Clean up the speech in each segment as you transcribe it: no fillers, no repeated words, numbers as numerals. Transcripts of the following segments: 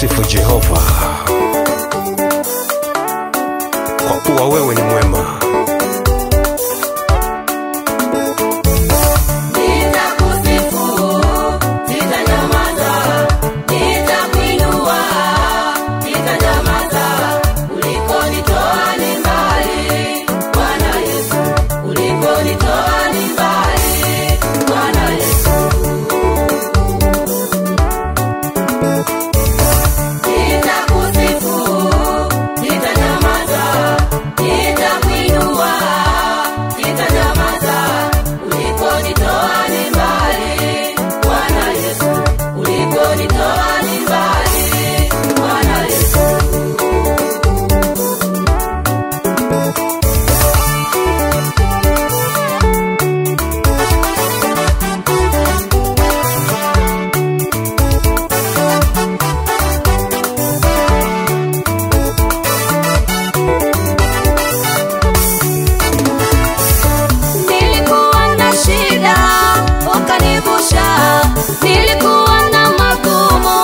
Nitakusifu Jehova, kwa kuwa wewe ni mwema. Nitakusifu, sitanyamaza, nitakuinua, sitanyamaza. Ulikonitoa ni mbali, Bwana Yesu, ulikonitoa ni mbali, Bwana Yesu. Nitakusifu, sitanyamaza, nitakuinua, sitanyamaza. Ulikonitoa ni mbali, Bwana Yesu, ulikonitoa ni mbali, Bwana Yesu. Nilikuwa na shida, ukanivusha. Nilikuwa na magumu,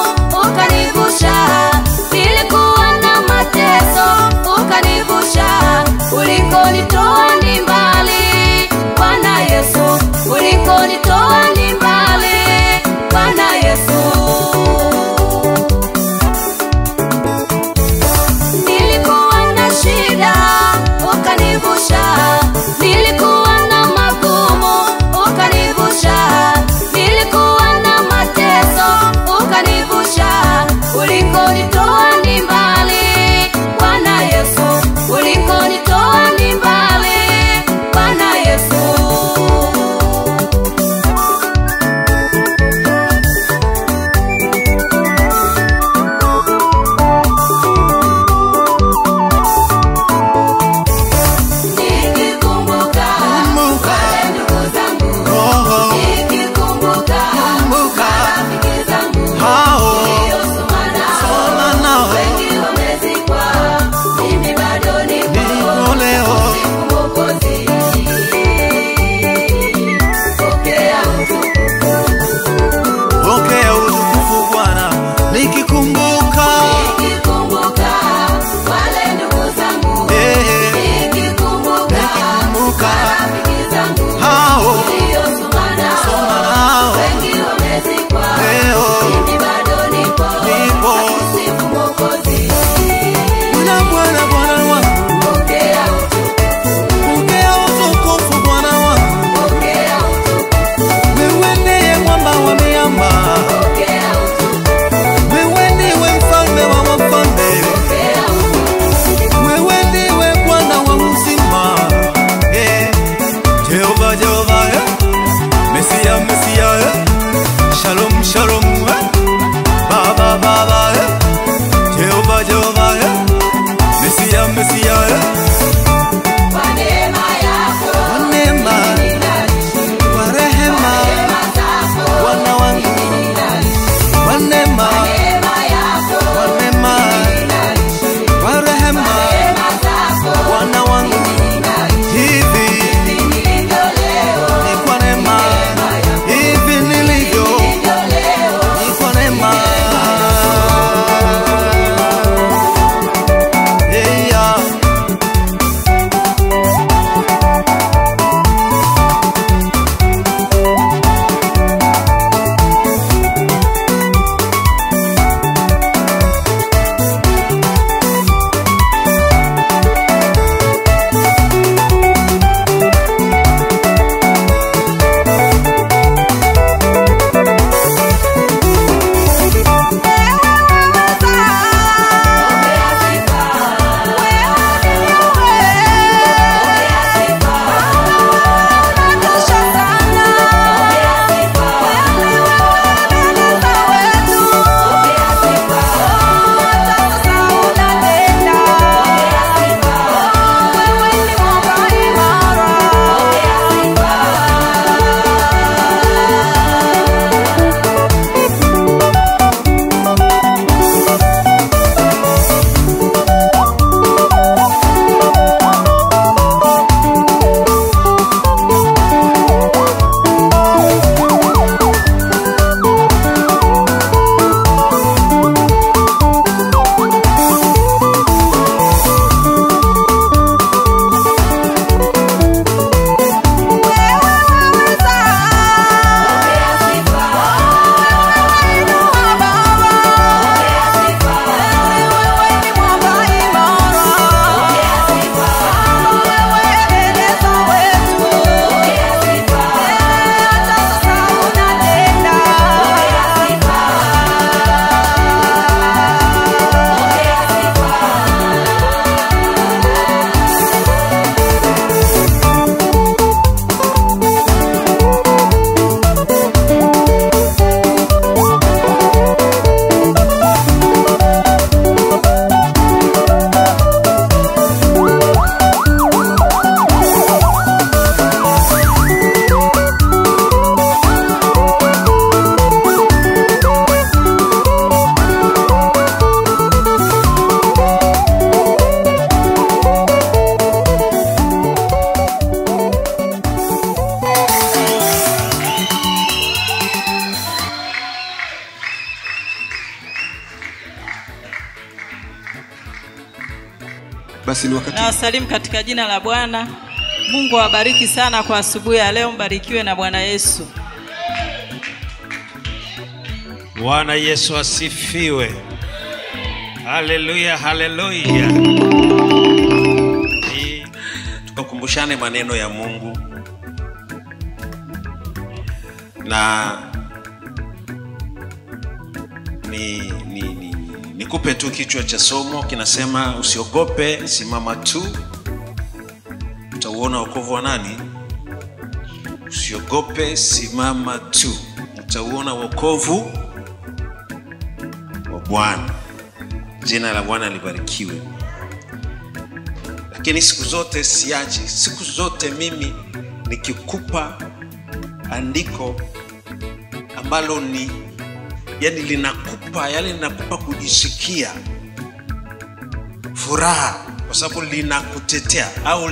Basi ni wakati. Nawasalimu katika jina la Bwana. Mungu awabariki sana kwa asubuhi ya leo, mbarikiwe na Bwana Yesu. Bwana Yesu asifiwe. Haleluya, haleluya. Tukakumbushane maneno ya Mungu. Na nikupe tu kichwa cha somo kinasema usiogope, simama tu. Utauona wokovu wa nani? Usiogope, simama tu. Utauona wokovu wa Bwana. Jina la Bwana libarikiwe. Lakini siku zote siachi, siku zote mimi nikikupa andiko ambalo ni yani linakupa, yani linakupa kujisikia furaha kwa sababu linakutetea au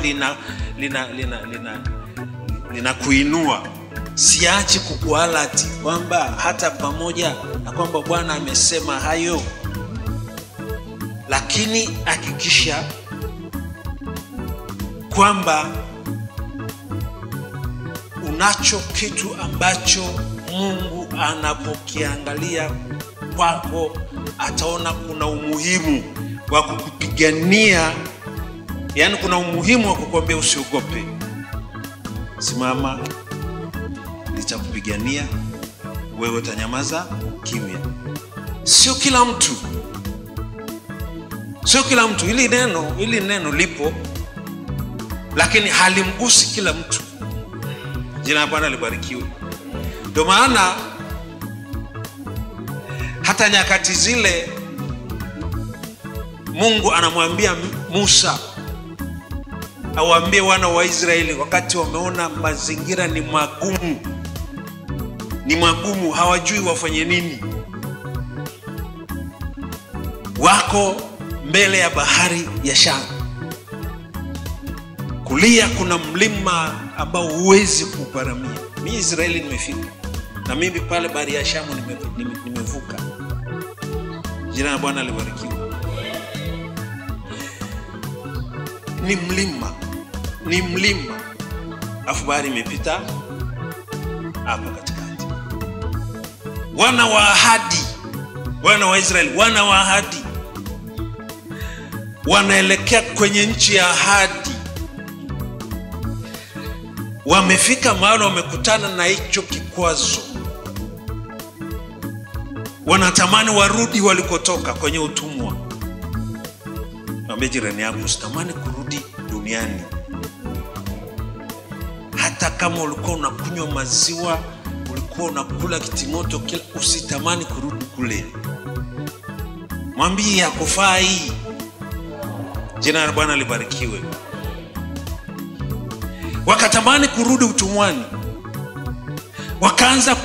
linakuinua. Siachi kukualert kwamba hata pamoja na kwamba Bwana amesema hayo, lakini hakikisha kwamba unacho kitu ambacho Mungu anapokiangalia kwako ataona kuna umuhimu wa kukupigania, yani kuna umuhimu wa kukuambia usiogope, simama, nitakupigania, wewe utanyamaza kimya. Sio kila mtu, sio kila mtu. Hili neno lipo, lakini halimgusi kila mtu. Jina la Bwana libarikiwe. Ndio maana hata nyakati zile Mungu anamwambia Musa awaambie wana wa Israeli wakati wameona mazingira ni magumu, ni magumu, hawajui wafanye nini, wako mbele ya bahari ya Shamu, kulia kuna mlima ambao huwezi kuparamia. Mimi Israeli nimefika, na mimi pale bahari ya Shamu nimevuka. Jina la Bwana libarikiwe. Ni mlima, ni mlima, afu bahari imepita hapa katikati. Wana wa ahadi, wana wa Israeli, wana wa ahadi wanaelekea kwenye nchi ya ahadi. Wamefika mahali wamekutana na hicho kikwazo, wanatamani warudi walikotoka kwenye utumwa. Mwambie jirani yako, usitamani kurudi duniani. Hata kama ulikuwa unakunywa maziwa, ulikuwa unakula kitimoto, usitamani kurudi kule. Mwambie hakufai. Jina la Bwana libarikiwe. Wakatamani kurudi utumwani. Wakaanza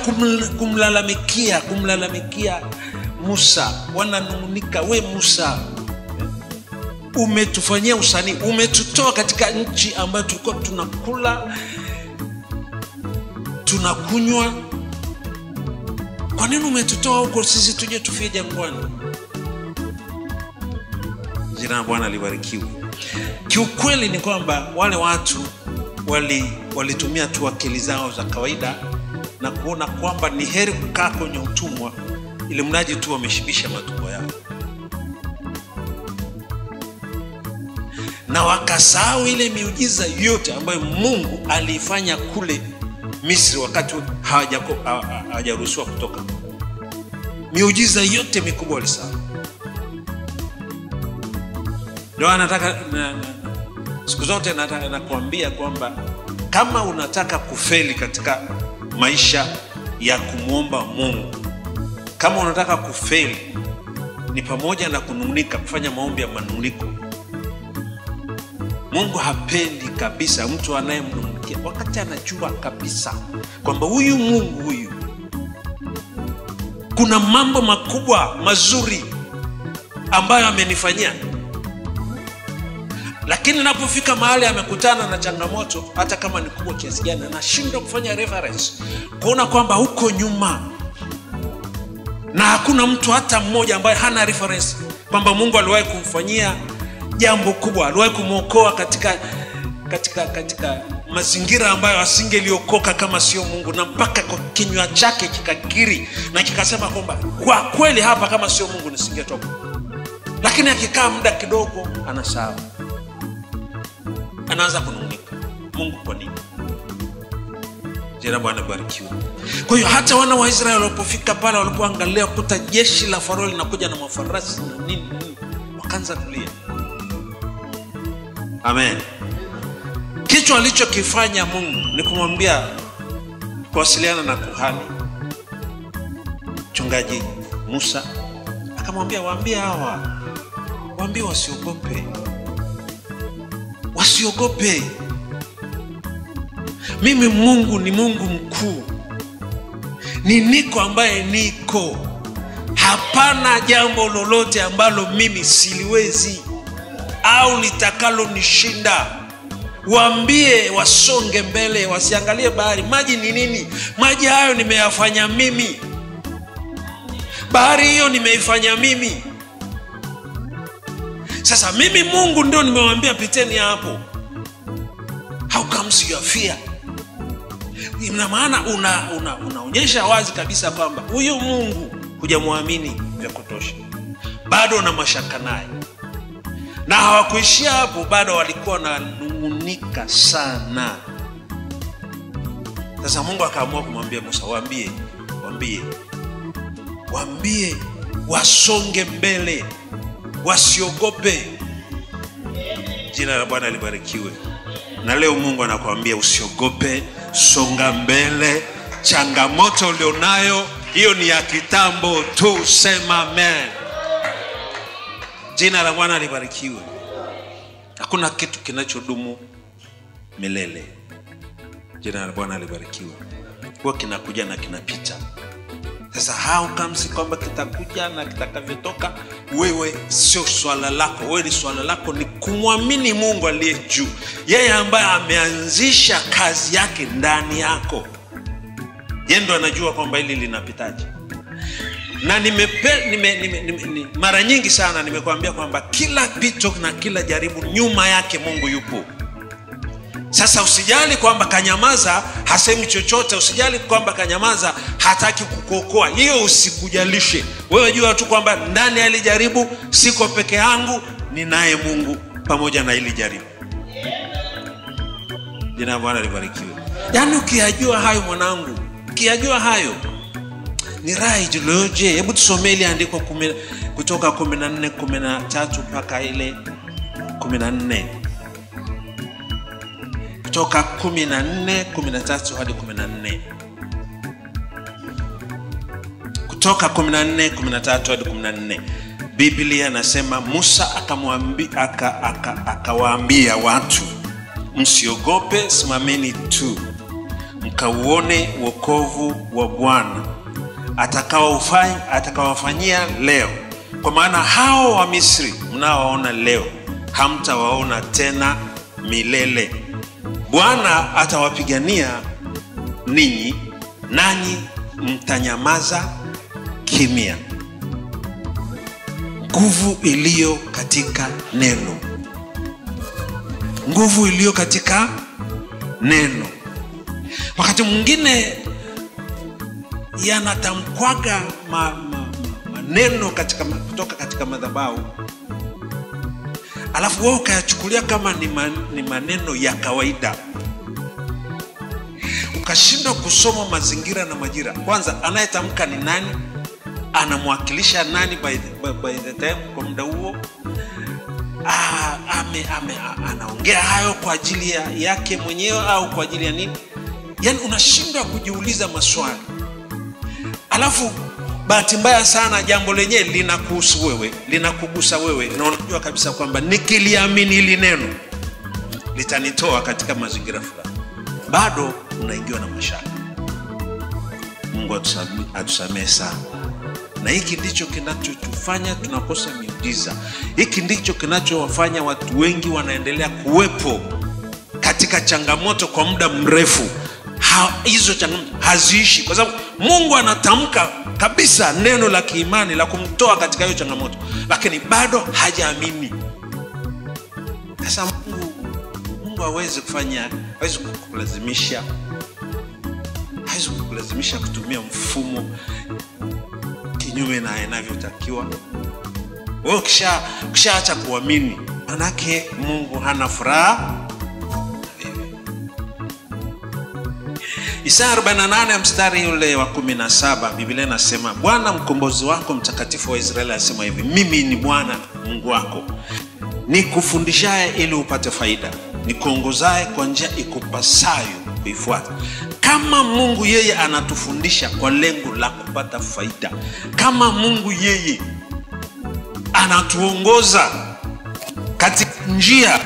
kumlalamikia Musa. Wananung'unika, we Musa, umetufanyia usanii, umetutoa katika nchi ambayo tulikuwa tunakula, tunakunywa. Kwa nini umetutoa huko sisi tuje tufie jangwani? Jina la Bwana libarikiwe. Kiukweli ni kwamba wale watu walitumia tu akili zao za kawaida na kuona kwamba ni heri kukaa kwenye utumwa ili mradi tu wameshibisha matumbo yao. Na wakasahau ile miujiza yote ambayo Mungu aliifanya kule Misri wakati hawajaruhusiwa kutoka. Miujiza yote mikubwa walisahau. Ndio nataka siku zote nataka nakuambia kwamba kama unataka kufeli katika maisha ya kumuomba Mungu, kama unataka kufeli ni pamoja na kunung'unika, kufanya maombi ya manung'uniko. Mungu hapendi kabisa mtu anayemnung'unikia wakati anajua kabisa kwamba huyu Mungu huyu kuna mambo makubwa mazuri ambayo amenifanyia. Lakini napofika mahali amekutana na changamoto, hata kama ni kubwa kiasi gani, anashindwa kufanya reference, kuona kwamba huko nyuma, na hakuna mtu hata mmoja ambaye hana reference kwamba Mungu aliwahi kumfanyia jambo kubwa, aliwahi kumwokoa katika mazingira ambayo asingeliokoka kama sio Mungu, na mpaka kwa kinywa chake kikakiri na kikasema kwamba kwa kweli hapa kama sio Mungu nisingetoka. Lakini akikaa muda kidogo anasahau, anaanza kunung'unika, Mungu kwa nini? Jina Bwana barikiwe. Kwa hiyo hata wana wa Israeli walipofika pale, walipoangalia kuta jeshi la Farao linakuja na mafarasi na nini, wakaanza kulia. Amen. Kitu alichokifanya Mungu ni kumwambia, kuwasiliana na kuhani mchungaji Musa, akamwambia waambie hawa, waambie wasiogope, wasiogope. Mimi Mungu ni Mungu mkuu, ni niko ambaye niko. Hapana jambo lolote ambalo mimi siliwezi au litakalo nishinda. Waambie wasonge mbele, wasiangalie bahari. Maji ni nini? Maji hayo nimeyafanya mimi, bahari hiyo nimeifanya mimi. Sasa mimi Mungu ndio nimewaambia piteni hapo. How comes your fear? Ina maana unaonyesha wazi kabisa kwamba huyu Mungu hujamwamini vya kutosha, bado una mashaka naye. Na hawakuishia hapo, bado walikuwa wananung'unika sana. Sasa Mungu akaamua kumwambia Musa, waambie wasonge mbele, wasiogope. Jina la Bwana libarikiwe. Na leo Mungu anakuambia usiogope, songa mbele. Changamoto ulionayo hiyo ni ya kitambo tu, sema amen. Jina la Bwana libarikiwe. Hakuna kitu kinachodumu milele. Jina la Bwana libarikiwe. Huwa kinakuja na kinapita. Sasa how comes kwamba kitakuja na kitakavyotoka, wewe sio swala lako. Wewe ni swala lako ni kumwamini Mungu aliye juu, yeye ambaye ameanzisha kazi yake ndani yako. Yeye ndo anajua kwamba hili linapitaje. Na mara nyingi sana nimekuambia kwamba kila pito na kila jaribu nyuma yake Mungu yupo. Sasa usijali kwamba kanyamaza hasemi chochote, usijali kwamba kanyamaza hataki kukuokoa. Hiyo usikujalishe. Wewe jua tu kwamba ndani ya hili jaribu siko peke yangu, ninaye Mungu pamoja na hili jaribu. Jina Bwana libarikiwe. Yaani ukiyajua hayo mwanangu, ukiyajua hayo ni right loje. Hebu tusomee ile andiko Kutoka 14:13 mpaka ile 14. Kutoka 14:13 hadi 14. Kutoka 14:13 hadi 14. Biblia nasema Musa akawaambia watu, msiogope, simameni tu mkauone wokovu wa Bwana atakawafanyia leo. Kwa maana hao wa Misri mnaowaona leo hamtawaona tena milele. Bwana atawapigania ninyi, nanyi mtanyamaza kimya. Nguvu iliyo katika neno. Nguvu iliyo katika neno. Wakati mwingine yanatamkwaga maneno kutoka katika madhabahu, alafu wewe ukayachukulia kama ni maneno ya kawaida, ukashindwa kusoma mazingira na majira. Kwanza, anayetamka ni nani? Anamwakilisha nani by the time, kwa muda huo? Anaongea hayo kwa ajili yake mwenyewe au kwa ajili ya nini? Yaani unashindwa kujiuliza maswali. Alafu bahati mbaya sana jambo lenyewe linakuhusu wewe, linakugusa wewe, na unajua kabisa kwamba nikiliamini hili neno litanitoa katika mazingira fulani. Bado unaingiwa na mashaka. Mungu atusamehe sana. Na hiki ndicho kinachotufanya tunakosa miujiza. Hiki ndicho kinachowafanya watu wengi wanaendelea kuwepo katika changamoto kwa muda mrefu. Hizo changamoto haziishi, kwa sababu Mungu anatamka kabisa neno la kiimani la kumtoa katika hiyo changamoto, lakini bado hajaamini. Sasa Mungu hawezi kufanya, hawezi kukulazimisha, hawezi kukulazimisha kutumia mfumo kinyume na inavyotakiwa. Wewe ukishaacha kuamini, manake Mungu hana furaha. Isaya 48 mstari ule wa 17, Biblia inasema, Bwana mkombozi wako mtakatifu wa Israeli asema hivi, mimi ni Bwana Mungu wako, nikufundishaye ili upate faida, nikuongozaye kwa njia ikupasayo kuifuata. Kama Mungu yeye anatufundisha kwa lengo la kupata faida, kama Mungu yeye anatuongoza katika njia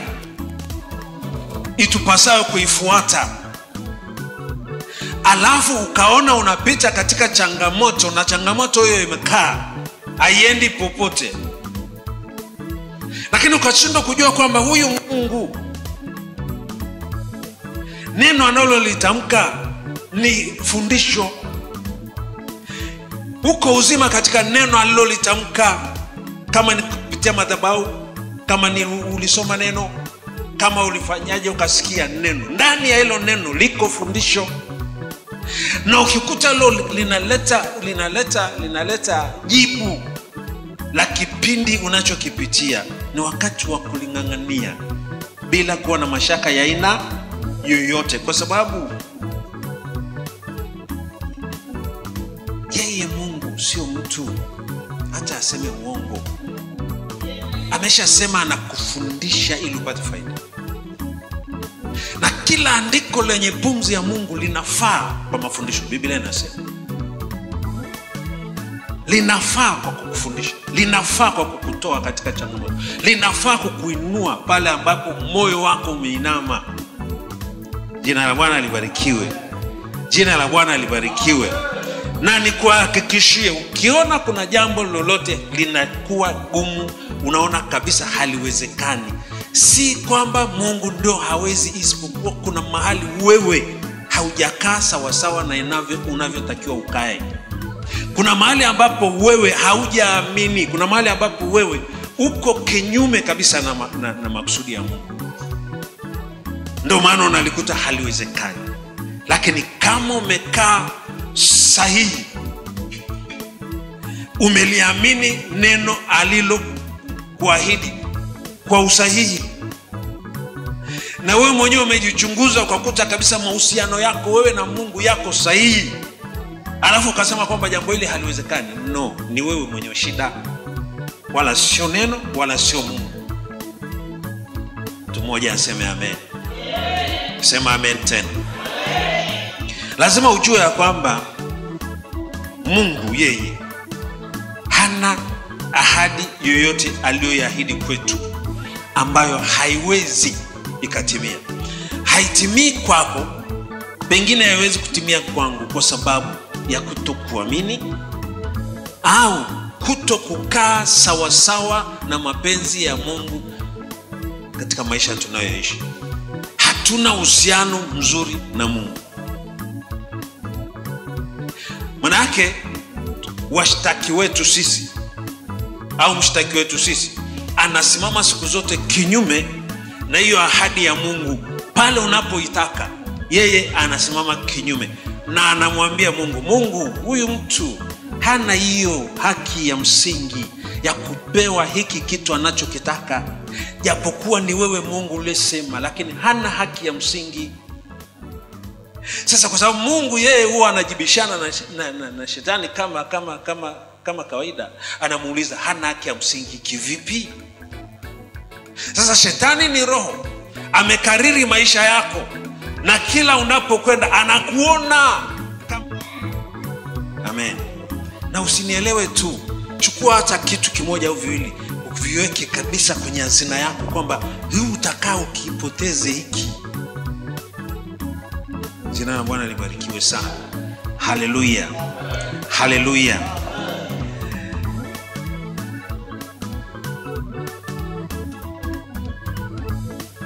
itupasayo kuifuata, alafu ukaona unapita katika changamoto na changamoto hiyo imekaa haiendi popote, lakini ukashindwa kujua kwamba huyu Mungu neno analolitamka ni fundisho, uko uzima katika neno alilolitamka, kama ni kupitia madhabahu, kama ni ulisoma neno, kama ulifanyaje ukasikia neno, ndani ya hilo neno liko fundisho. Na ukikuta hilo linaleta jibu la kipindi unachokipitia, ni wakati wa kuling'ang'ania bila kuwa na mashaka ya aina yoyote, kwa sababu yeye Mungu sio mtu hata aseme uongo. Ameshasema anakufundisha ili upate faida. Na kila andiko lenye pumzi ya Mungu linafaa kwa mafundisho. Biblia inasema linafaa kwa kukufundisha, linafaa kwa kukutoa katika changamoto, linafaa kukuinua pale ambapo moyo wako umeinama. Jina la Bwana libarikiwe. Jina la Bwana libarikiwe. Na nikuhakikishie, ukiona kuna jambo lolote linakuwa gumu, unaona kabisa haliwezekani, si kwamba Mungu ndio hawezi, isipokuwa kuna mahali wewe haujakaa sawasawa na unavyotakiwa ukae. Kuna mahali ambapo wewe haujaamini, kuna mahali ambapo wewe uko kinyume kabisa na makusudi ya Mungu. Ndio maana unalikuta haliwezekani. Lakini kama umekaa sahihi, umeliamini neno alilokuahidi kwa usahihi, na wewe mwenyewe umejichunguza ukakuta kabisa mahusiano yako wewe na Mungu yako sahihi, alafu ukasema kwamba jambo hili haliwezekani, no, ni wewe mwenyewe shida, wala sio neno, wala sio Mungu. Mtu mmoja aseme amen. Sema amen tena. Lazima ujue ya kwamba Mungu yeye hana ahadi yoyote aliyoahidi kwetu ambayo haiwezi ikatimia. Haitimii kwako, pengine haiwezi kutimia kwangu kwa sababu ya kutokuamini au kutokukaa sawasawa na mapenzi ya Mungu katika maisha tunayoishi. Hatuna uhusiano mzuri na Mungu. Manake washtaki wetu sisi au mshtaki wetu sisi anasimama siku zote kinyume na hiyo ahadi ya Mungu. Pale unapoitaka yeye anasimama kinyume na anamwambia Mungu, Mungu, huyu mtu hana hiyo haki ya msingi ya kupewa hiki kitu anachokitaka, japokuwa ni wewe Mungu uliyesema, lakini hana haki ya msingi. Sasa kwa sababu Mungu yeye huwa anajibishana na shetani kama kawaida, anamuuliza hana haki ya msingi kivipi? Sasa shetani ni roho, amekariri maisha yako, na kila unapokwenda anakuona. Amen. Na usinielewe tu, chukua hata kitu kimoja au viwili, uviweke kabisa kwenye hazina yako kwamba hii utakaa ukipoteze hiki. Jina la Bwana libarikiwe sana. Haleluya. Haleluya.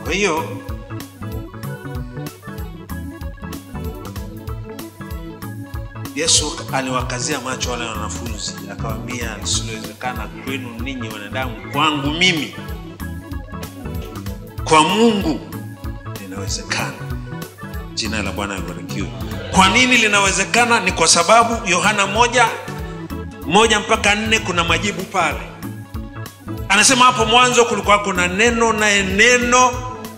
Kwa hiyo Yesu aliwakazia macho wale wanafunzi, akawaambia, lisilowezekana kwenu ninyi wanadamu, kwangu mimi Kwa Mungu linawezekana. Jina la Bwana libarikiwe. Kwa nini linawezekana? Ni kwa sababu Yohana 1:1-4 kuna majibu pale. Anasema hapo mwanzo kulikuwa kuna neno, naye neno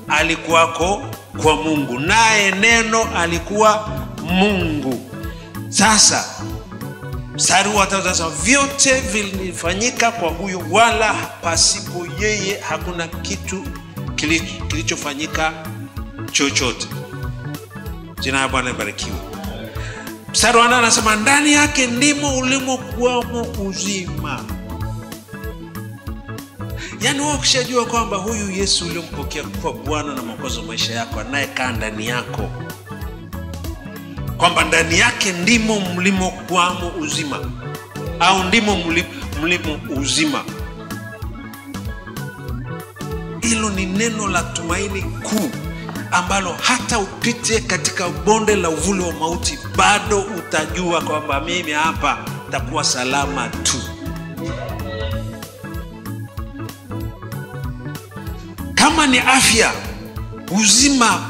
alikuwako kwa Mungu, naye neno alikuwa Mungu. Sasa mstari wa 3 anasema vyote vilifanyika kwa huyo, wala pasipo yeye hakuna kitu kilichofanyika chochote. Jina la Bwana libarikiwe. Mstari wa 8 anasema ndani yake ndimo ulimokuwamo uzima. Yaani wewe ukishajua kwamba huyu Yesu uliyompokea kwa Bwana na Mwokozi wa maisha yako, anayekaa ndani yako, kwamba ndani yake ndimo mlimokuwamo uzima, au ndimo mlimo uzima. Hilo ni neno la tumaini kuu ambalo hata upite katika bonde la uvuli wa mauti, bado utajua kwamba mimi hapa nitakuwa salama tu. Kama ni afya, uzima,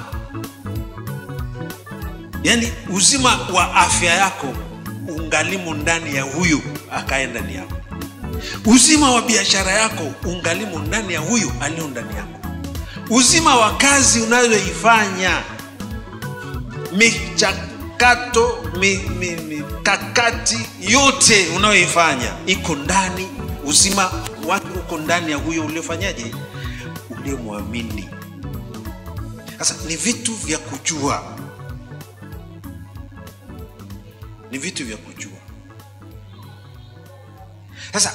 yani uzima wa afya yako ungalimu ndani ya huyu akae ndani yako. Uzima wa biashara yako ungalimu ndani ya huyu aliyo ndani yako. Uzima wa kazi unayoifanya, michakato, mikakati yote unayoifanya iko ndani, uzima wake uko ndani ya huyo uliofanyaje, uliyemwamini. Sasa ni vitu vya kujua. Ni vitu vya kujua. Sasa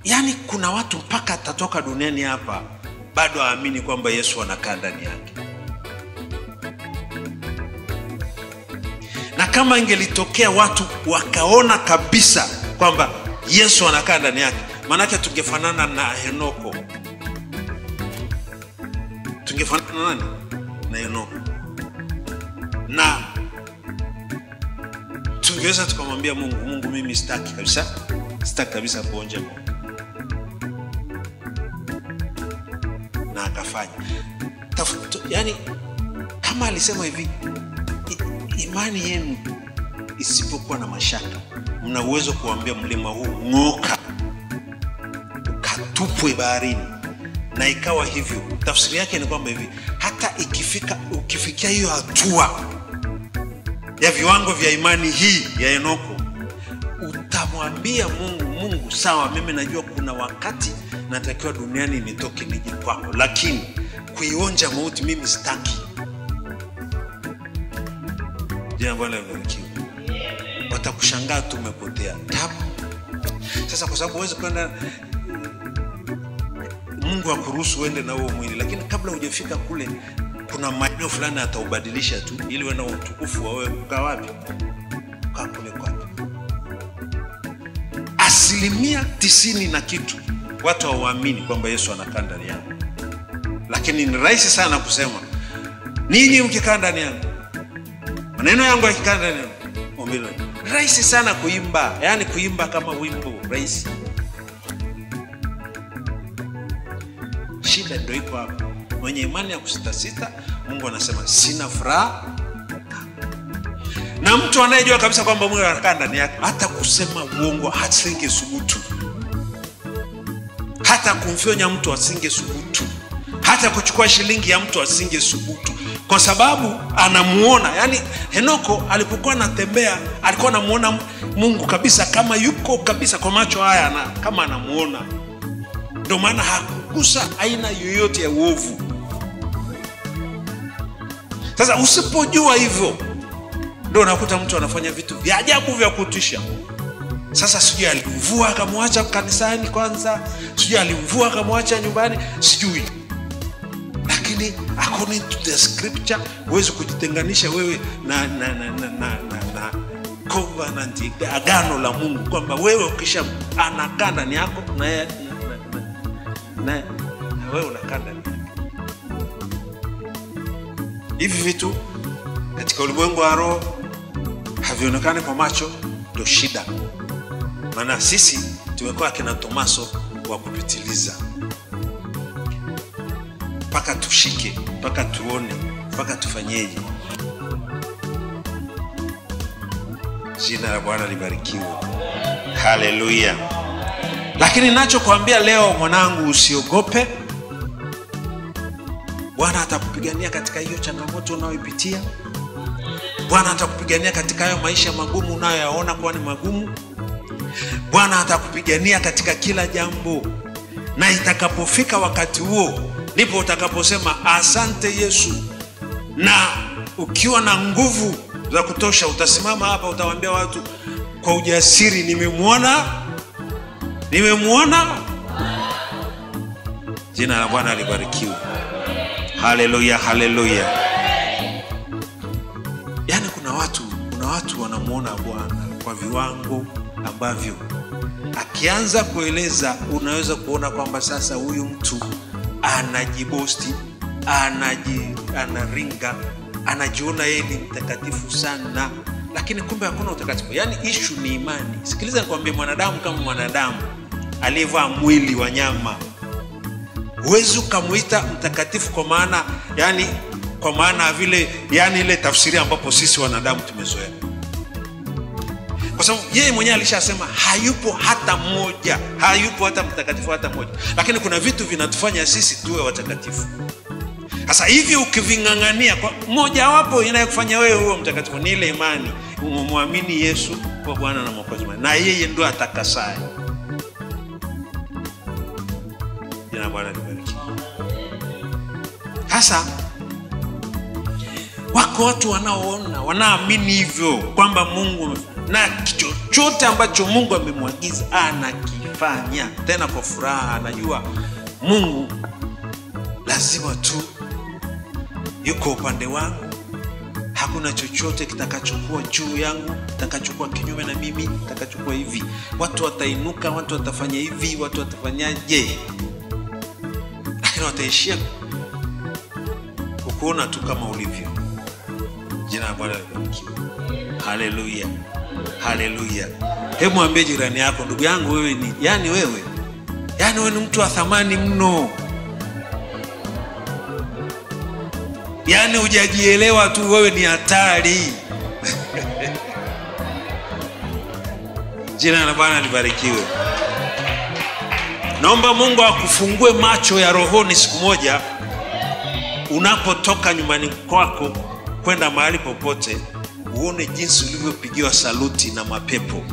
yani kuna watu mpaka atatoka duniani hapa bado haamini kwamba Yesu anakaa ndani yake. Na kama ingelitokea watu wakaona kabisa kwamba Yesu anakaa ndani yake, maana tungefanana na Henoko. Tungefanana na nani? Na Henoko. Na tungeweza tukamwambia Mungu, Mungu mimi sitaki kabisa, sitaki kabisa kuonja Mungu. Na akafanya. Yani kama alisema hivi, imani yenu isipokuwa na mashaka, mna uwezo kuambia mlima huu ng'oka ukatupwe baharini, na ikawa hivyo. Tafsiri yake ni kwamba hivi, hata ukifikia hiyo hatua ya viwango vya imani hii ya Henoko, utamwambia Mungu, Mungu sawa, mimi najua kuna wakati natakiwa duniani nitoke nije kwako, lakini kuionja mauti mimi sitaki. Jina Bwana libarikiwe. Watakushangaa tumepotea. Sasa kwa sababu huwezi kwenda, Mungu akuruhusu uende na huo mwili, lakini kabla hujafika kule kuna maeneo fulani ataubadilisha tu ili uwe na utukufu wa wewe kukaa wapi? Kukaa kule kwake. 90% na kitu watu hawaamini kwamba Yesu anakaa ndani yao. Lakini ni rahisi sana kusema ninyi mkikaa ndani yangu, maneno yangu yakikaa ndani yangu, ombeni. Rahisi sana kuimba, yani kuimba kama wimbo rahisi. Shida ndio iko hapo. Mwenye imani ya kusitasita, Mungu anasema sina furaha. Na mtu anayejua kabisa kwamba Mungu anakaa ndani yake, hata kusema uongo hasingesubutu. Hata kumfyonya mtu asingesubutu. Hata kuchukua shilingi ya mtu asingesubutu. Kwa sababu anamuona. Yani Henoko alipokuwa anatembea, alikuwa anamuona Mungu kabisa, kama yuko kabisa kwa macho haya, na kama anamuona. Ndio maana hakugusa aina yoyote ya uovu. Sasa usipojua hivyo, ndio unakuta mtu anafanya vitu vya ajabu vya kutisha. Sasa sijui alimvua akamwacha kanisani kwanza, sijui alimvua akamwacha nyumbani, sijui. Lakini according to the scripture, huwezi kujitenganisha wewe na covenant, agano la Mungu, kwamba wewe ukisha anakaa ndani yako na wewe unakaa ndani yake. Hivi vitu katika ulimwengu wa roho havionekani kwa macho, ndio shida. Maana sisi tumekuwa kina Tomaso wa kupitiliza. Mpaka tushike, mpaka tuone, mpaka tufanyeje. Jina la Bwana libarikiwe. Haleluya. Lakini ninachokuambia leo mwanangu, usiogope. Bwana atakupigania katika hiyo changamoto unayoipitia. Bwana atakupigania katika hayo maisha magumu unayoyaona kuwa ni magumu. Bwana atakupigania katika kila jambo. Na itakapofika wakati huo, ndipo utakaposema asante Yesu. Na ukiwa na nguvu za kutosha utasimama hapa, utawaambia watu kwa ujasiri, nimemuona, nimemuona. Jina la Bwana libarikiwe. Haleluya, haleluya. Yaani kuna watu wanamuona Bwana kwa viwango ambavyo akianza kueleza unaweza kuona kwamba sasa huyu mtu anajibosti, anaringa, anajiona yeye ni mtakatifu sana, lakini kumbe hakuna utakatifu. Yaani issue ni imani. Sikiliza nikwambie, mwanadamu kama mwanadamu aliyevaa mwili wa nyama, huwezi ukamuita mtakatifu kwa maana, yani kwa maana vile, yani ile tafsiri ambapo sisi wanadamu tumezoea. Kwa sababu yeye mwenyewe alishasema hayupo hata mmoja, hayupo hata mtakatifu hata mmoja. Lakini kuna vitu vinatufanya sisi tuwe watakatifu. Sasa hivi ukivingangania, kwa moja wapo inayokufanya wewe uwe mtakatifu ni ile imani, umemwamini Yesu kwa Bwana na Mwokozi, na yeye ndo atakasaye. Jina Bwana libarikiwe. Sasa wako watu wanaoona, wanaamini hivyo kwamba Mungu na chochote ambacho Mungu amemwagiza anakifanya, tena kwa furaha. Anajua Mungu lazima tu yuko upande wangu, hakuna chochote kitakachokuwa juu yangu, kitakachokuwa kinyume na mimi, kitakachokuwa hivi. Watu watainuka, watu watafanya hivi, watu watafanyaje, lakini wataishia kukuona tu kama ulivyo. Jina la Bwana libarikiwe. Haleluya, haleluya. Hebu mwambie jirani yako, ndugu yangu, wewe ni, yani wewe, yani wewe ni mtu wa thamani mno. Yani hujajielewa tu, wewe ni hatari. Jina la Bwana libarikiwe. Naomba Mungu akufungue macho ya rohoni siku moja, unapotoka nyumbani kwako kwenda mahali popote, uone jinsi ulivyopigiwa saluti na mapepo.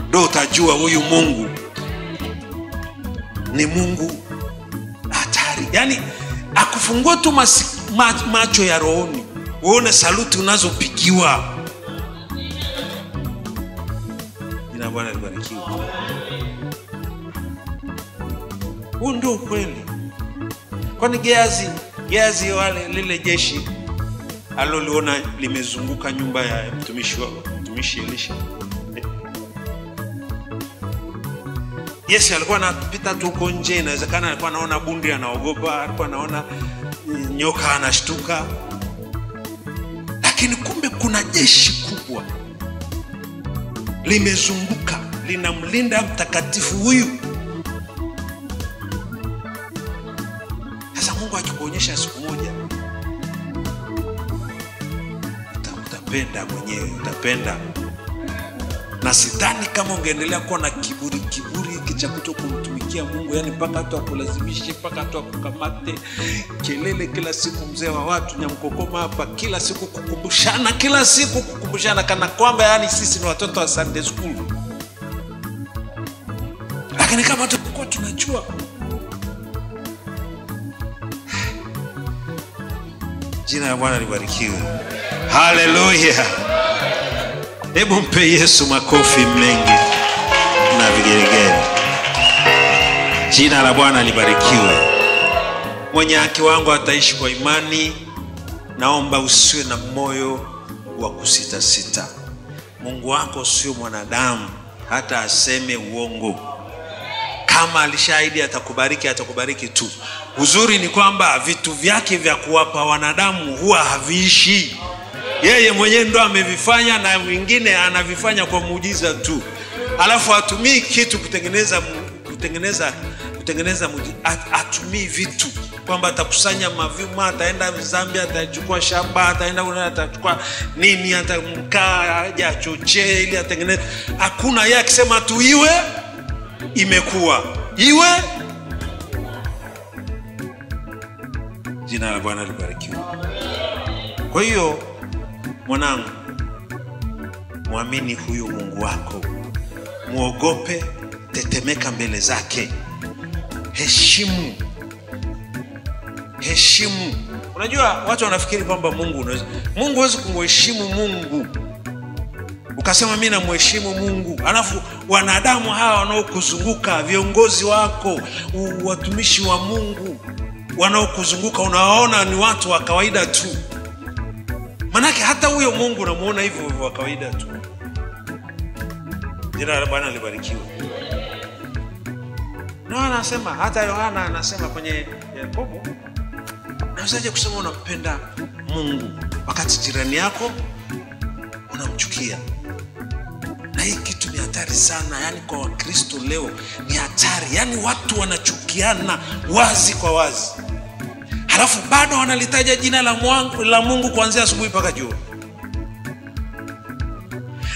Ndio utajua huyu Mungu ni Mungu hatari. Yani akufungue tu macho ya rohoni, uone saluti unazopigiwa. Jina Bwana libarikiwe. Huu ndio ukweli. Kwani Geazi wale lile jeshi aliloliona limezunguka nyumba ya mtumishi Elisha. Yesu alikuwa anapita tu huko nje, inawezekana alikuwa anaona bundi anaogopa, alikuwa anaona nyoka anashtuka. Lakini kumbe kuna jeshi kubwa limezunguka, linamlinda mtakatifu huyu. Sasa Mungu akikuonyesha siku moja, utapenda mwenyewe, utapenda. Na sidhani kama ungeendelea kuwa na kiburi hiki cha kutokumtumikia Mungu, yani mpaka watu akulazimishe, mpaka watu akukamate, kelele kila siku, mzee wa watu nyamkokoma hapa kila siku kukumbushana, kila siku kukumbushana, kana kwamba yani sisi ni watoto wa Sunday school. Lakini kama tulikuwa tunajua. Jina la Bwana libarikiwe. Haleluya. Hebu mpe Yesu makofi mengi na vigelegele. Jina la Bwana libarikiwe. Mwenye haki wangu ataishi kwa imani. Naomba usiwe na moyo wa kusita sita. Mungu wako sio mwanadamu hata aseme uongo. Kama alishaahidi atakubariki, atakubariki tu. Uzuri ni kwamba vitu vyake vya kuwapa wanadamu huwa haviishi. Yeye mwenyewe ndo amevifanya, na wengine anavifanya kwa muujiza tu. Alafu hatumii kitu kutengeneza kutengeneza atumii vitu kwamba atakusanya mavyuma, ataenda Zambia, atachukua shamba, ataenda atachukua nini, atamkaa aje achochee ili atengeneze. Hakuna. Yeye akisema tu iwe, imekuwa. Iwe. Jina la Bwana libarikiwe. Kwa hiyo mwanangu, muamini huyu Mungu wako, muogope, tetemeka mbele zake, heshimu, heshimu. Unajua watu wanafikiri kwamba Mungu unaweza, Mungu huwezi kumheshimu Mungu ukasema mimi namheshimu Mungu, alafu wanadamu hawa wanaokuzunguka, viongozi wako, watumishi wa Mungu wanaokuzunguka, unawaona ni watu wa kawaida tu. Manake hata huyo Mungu unamuona hivyo hivyo wa kawaida tu. Jina la Bwana libarikiwe. Na anasema hata Yohana anasema kwenye Yakobo, unawezaje kusema unampenda Mungu wakati jirani yako unamchukia? Na hii kitu ni hatari sana, yani kwa Wakristo leo ni hatari. Yani watu wanachukiana wazi kwa wazi, halafu bado wanalitaja jina la Mungu kuanzia asubuhi mpaka jioni,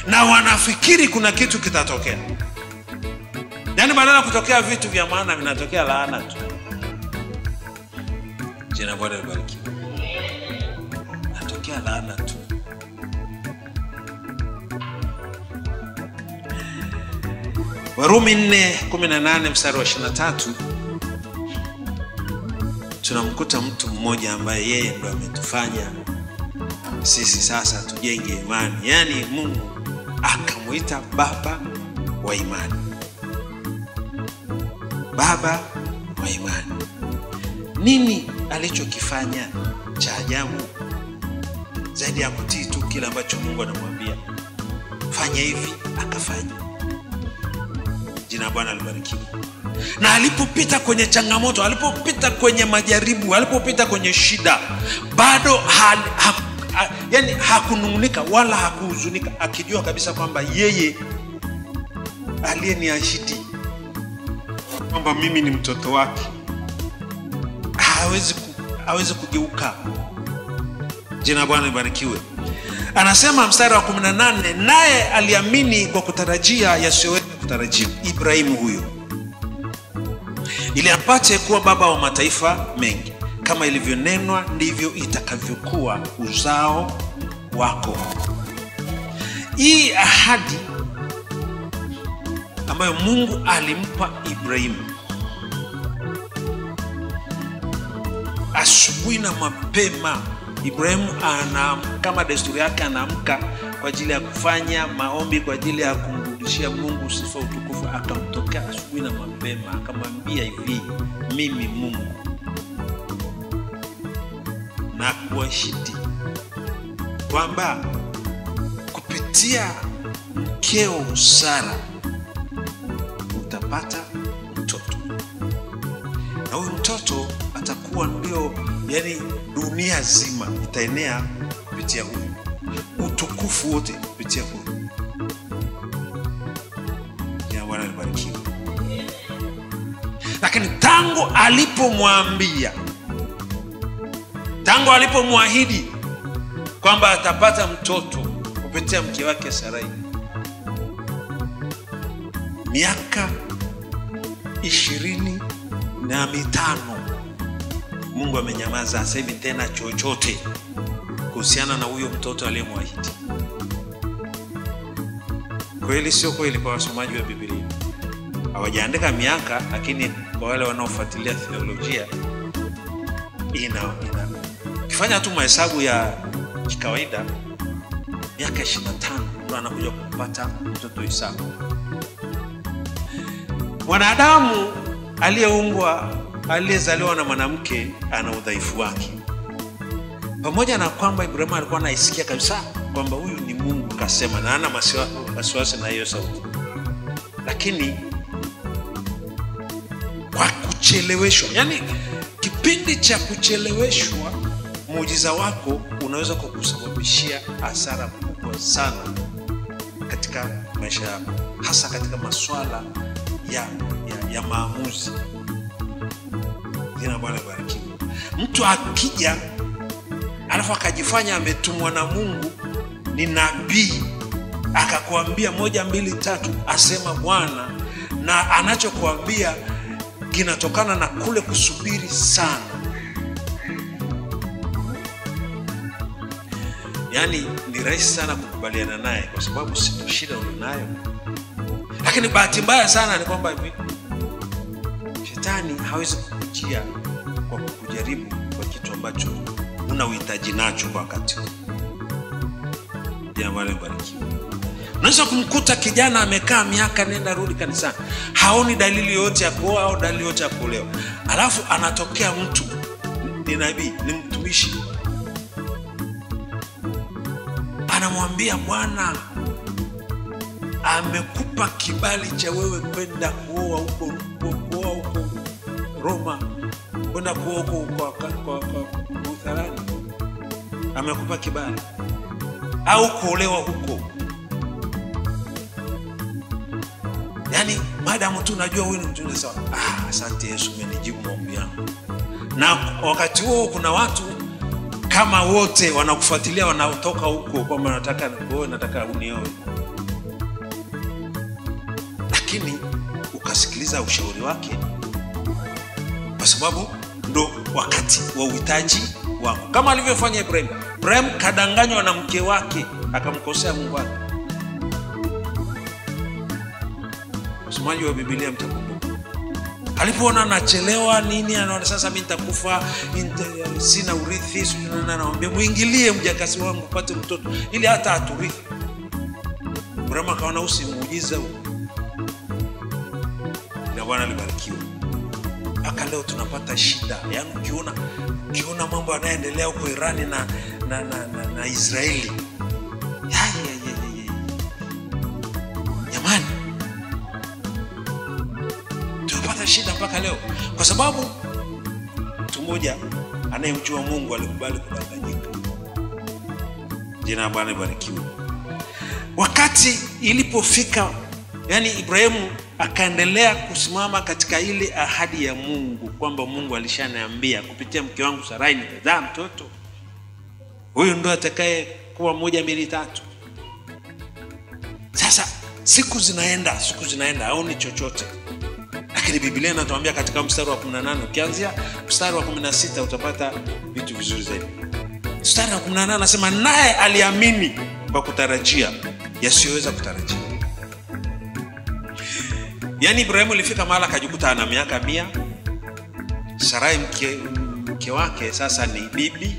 na wanafikiri kuna kitu kitatokea. Yani badala kutokea vitu vya maana vinatokea laana tu. Jina Bwana libarikiwe. Natokea laana tu. Warumi 4:18 mstari wa 23, tunamkuta mtu mmoja ambaye yeye ndo ametufanya sisi sasa tujenge imani. Yani Mungu akamuita baba wa imani. Baba wa imani. Nini alichokifanya cha ajabu zaidi ya kutii tu kile ambacho Mungu anamwambia? Fanya hivi, akafanya. Jina Bwana libarikiwe. Na alipopita kwenye changamoto, alipopita kwenye majaribu, alipopita kwenye shida, bado yani hakunungunika wala hakuhuzunika, akijua kabisa kwamba yeye aliyeniahidi kwamba mimi ni mtoto wake hawezi kugeuka. Jina Bwana libarikiwe. Anasema mstari wa 18, naye aliamini kwa kutarajia yasiyoweza kutarajiwa. Ibrahimu huyo, ili apate kuwa baba wa mataifa mengi, kama ilivyonenwa ndivyo itakavyokuwa uzao wako. Hii ahadi ambayo Mungu alimpa Ibrahimu asubuhi na mapema, Ibrahimu kama desturi yake anaamka kwa ajili ya kufanya maombi, kwa ajili ya kumrudishia Mungu sifa utukufu. Akamtokea asubuhi na mapema akamwambia hivi, mimi Mungu na kuahidi kwamba kupitia mkeo Sara utapata mtoto, na huyu mtoto atakuwa ndio, yani dunia zima itaenea kupitia huyu, utukufu wote kupitia huyu. Ya Bwana libarikiwe. Lakini tangu alipomwambia, tangu alipomwahidi kwamba atapata mtoto kupitia mke wake Sarai, miaka 25 Mungu amenyamaza, hasemi tena chochote kuhusiana na huyo mtoto aliyemwahidi. Kweli sio kweli? Kwa wasomaji wa Biblia hawajaandika miaka, lakini kwa wale wanaofuatilia theolojia ina kifanya tu mahesabu ya kikawaida, miaka 25 ndio anakuja kupata mtoto Isaka. Mwanadamu aliyeumbwa, aliyezaliwa na mwanamke, ana udhaifu wake. Pamoja na kwamba Ibrahimu alikuwa anaisikia kabisa kwamba huyu ni Mungu kasema, na ana wasiwasi na hiyo sauti, lakini kwa kucheleweshwa, yani kipindi cha kucheleweshwa muujiza wako unaweza kukusababishia hasara kubwa sana katika maisha yako, hasa katika masuala ya maamuzi. Jina Bwana libarikiwe. Mtu akija alafu akajifanya ametumwa na Mungu, ni nabii, akakuambia 1 2 3, asema Bwana, na anachokuambia kinatokana na kule kusubiri sana. Yaani ni rahisi sana kukubaliana naye kwa sababu si shida ulionayo. Lakini bahati mbaya sana ni kwamba hivi shetani hawezi kukujia kwa kukujaribu kwa kitu ambacho una uhitaji nacho kwa wakati huu. Jina libarikiwe. Unaweza kumkuta kijana amekaa miaka nenda rudi kanisani, haoni dalili yoyote ya kuoa au dalili yoyote ya kuolewa. Alafu anatokea mtu ni nabii, ni mtumishi, anamwambia Bwana amekupa kibali cha wewe kwenda kuoa huko, kuoa huko Roma, kwenda kuoa huko kwa Utharani. Amekupa kibali au kuolewa huko. Yaani maadamu tu unajua huyu ni mtu sawa, asante Yesu umenijibu maombi yangu. Na wakati huo kuna watu kama wote wanakufuatilia, wanaotoka huko kwamba nataka nikuoe, nataka unioe. Lakini ukasikiliza ushauri wake kwa sababu ndo wakati wa uhitaji wako. Kama alivyofanya Ibrahim. Ibrahim kadanganywa na mke wake, akamkosea Mungu wake. Msomaji wa Biblia mtakumbuka. Alipoona anachelewa nini, anaona sasa mimi nitakufa, sina urithi, sina, anaomba muingilie mjakazi wangu pate mtoto ili hata aturithi. Ibrahim akaona usimuujiza huu. Na Bwana alibarikiwa. Mpaka leo tunapata shida. Yaani ukiona mambo yanaendelea huko Irani na Israeli. Jamani, tunapata shida mpaka leo kwa sababu mtu mmoja anayemjua Mungu alikubali kudanganyika. Jina la Bwana libarikiwe. Wakati ilipofika, yani Ibrahimu akaendelea kusimama katika ile ahadi ya Mungu kwamba Mungu alishaniambia kupitia mke wangu Sarai nitazaa mtoto. Huyu ndo atakaye kuwa 1 2 3. Sasa siku zinaenda, haoni chochote. Lakini Biblia inatuambia katika mstari wa 18, ukianzia mstari wa 16 utapata vitu vizuri zaidi. Mstari wa 18 anasema naye aliamini kwa kutarajia yasiyoweza kutarajia. Yaani Ibrahimu alifika mahali akajikuta ana miaka 100. Sarai mke wake sasa ni bibi.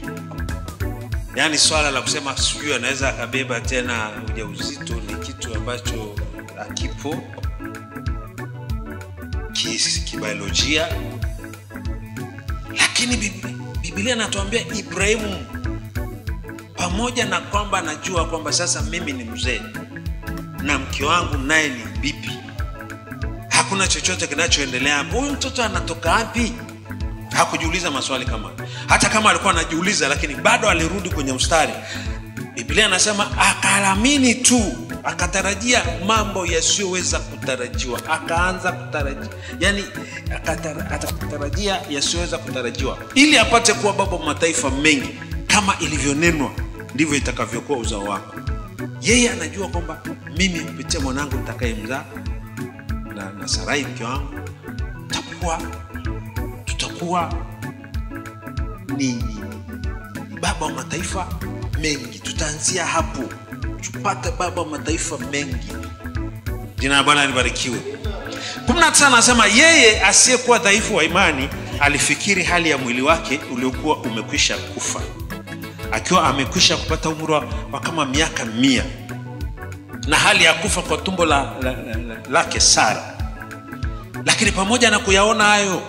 Yaani swala la kusema sijui anaweza akabeba tena ujauzito ni kitu ambacho hakipo kibiolojia. Lakini Biblia inatuambia Ibrahimu pamoja na kwamba anajua kwamba sasa mimi ni mzee na mke wangu naye ni bibi, hakuna chochote kinachoendelea hapo, huyu mtoto anatoka wapi? Hakujiuliza maswali kama hayo. Hata kama alikuwa anajiuliza, lakini bado alirudi kwenye mstari. Biblia inasema akaamini tu, akatarajia mambo yasiyoweza kutarajiwa. Akaanza kutarajia, yani akatarajia yasiyoweza kutarajiwa, ili apate kuwa baba wa mataifa mengi, kama ilivyonenwa ndivyo itakavyokuwa uzao wako. Yeye anajua kwamba mimi kupitia mwanangu nitakayemzaa na Sarai mke wangu tutakuwa ni baba wa mataifa mengi. Tutaanzia hapo tupate baba wa mataifa mengi. Jina la Bwana libarikiwe. 19 anasema yeye asiyekuwa dhaifu wa imani alifikiri hali ya mwili wake uliokuwa umekwisha kufa, akiwa amekwisha kupata umri wa kama miaka 100, na hali ya kufa kwa tumbo lake Sara. Lakini pamoja na kuyaona hayo,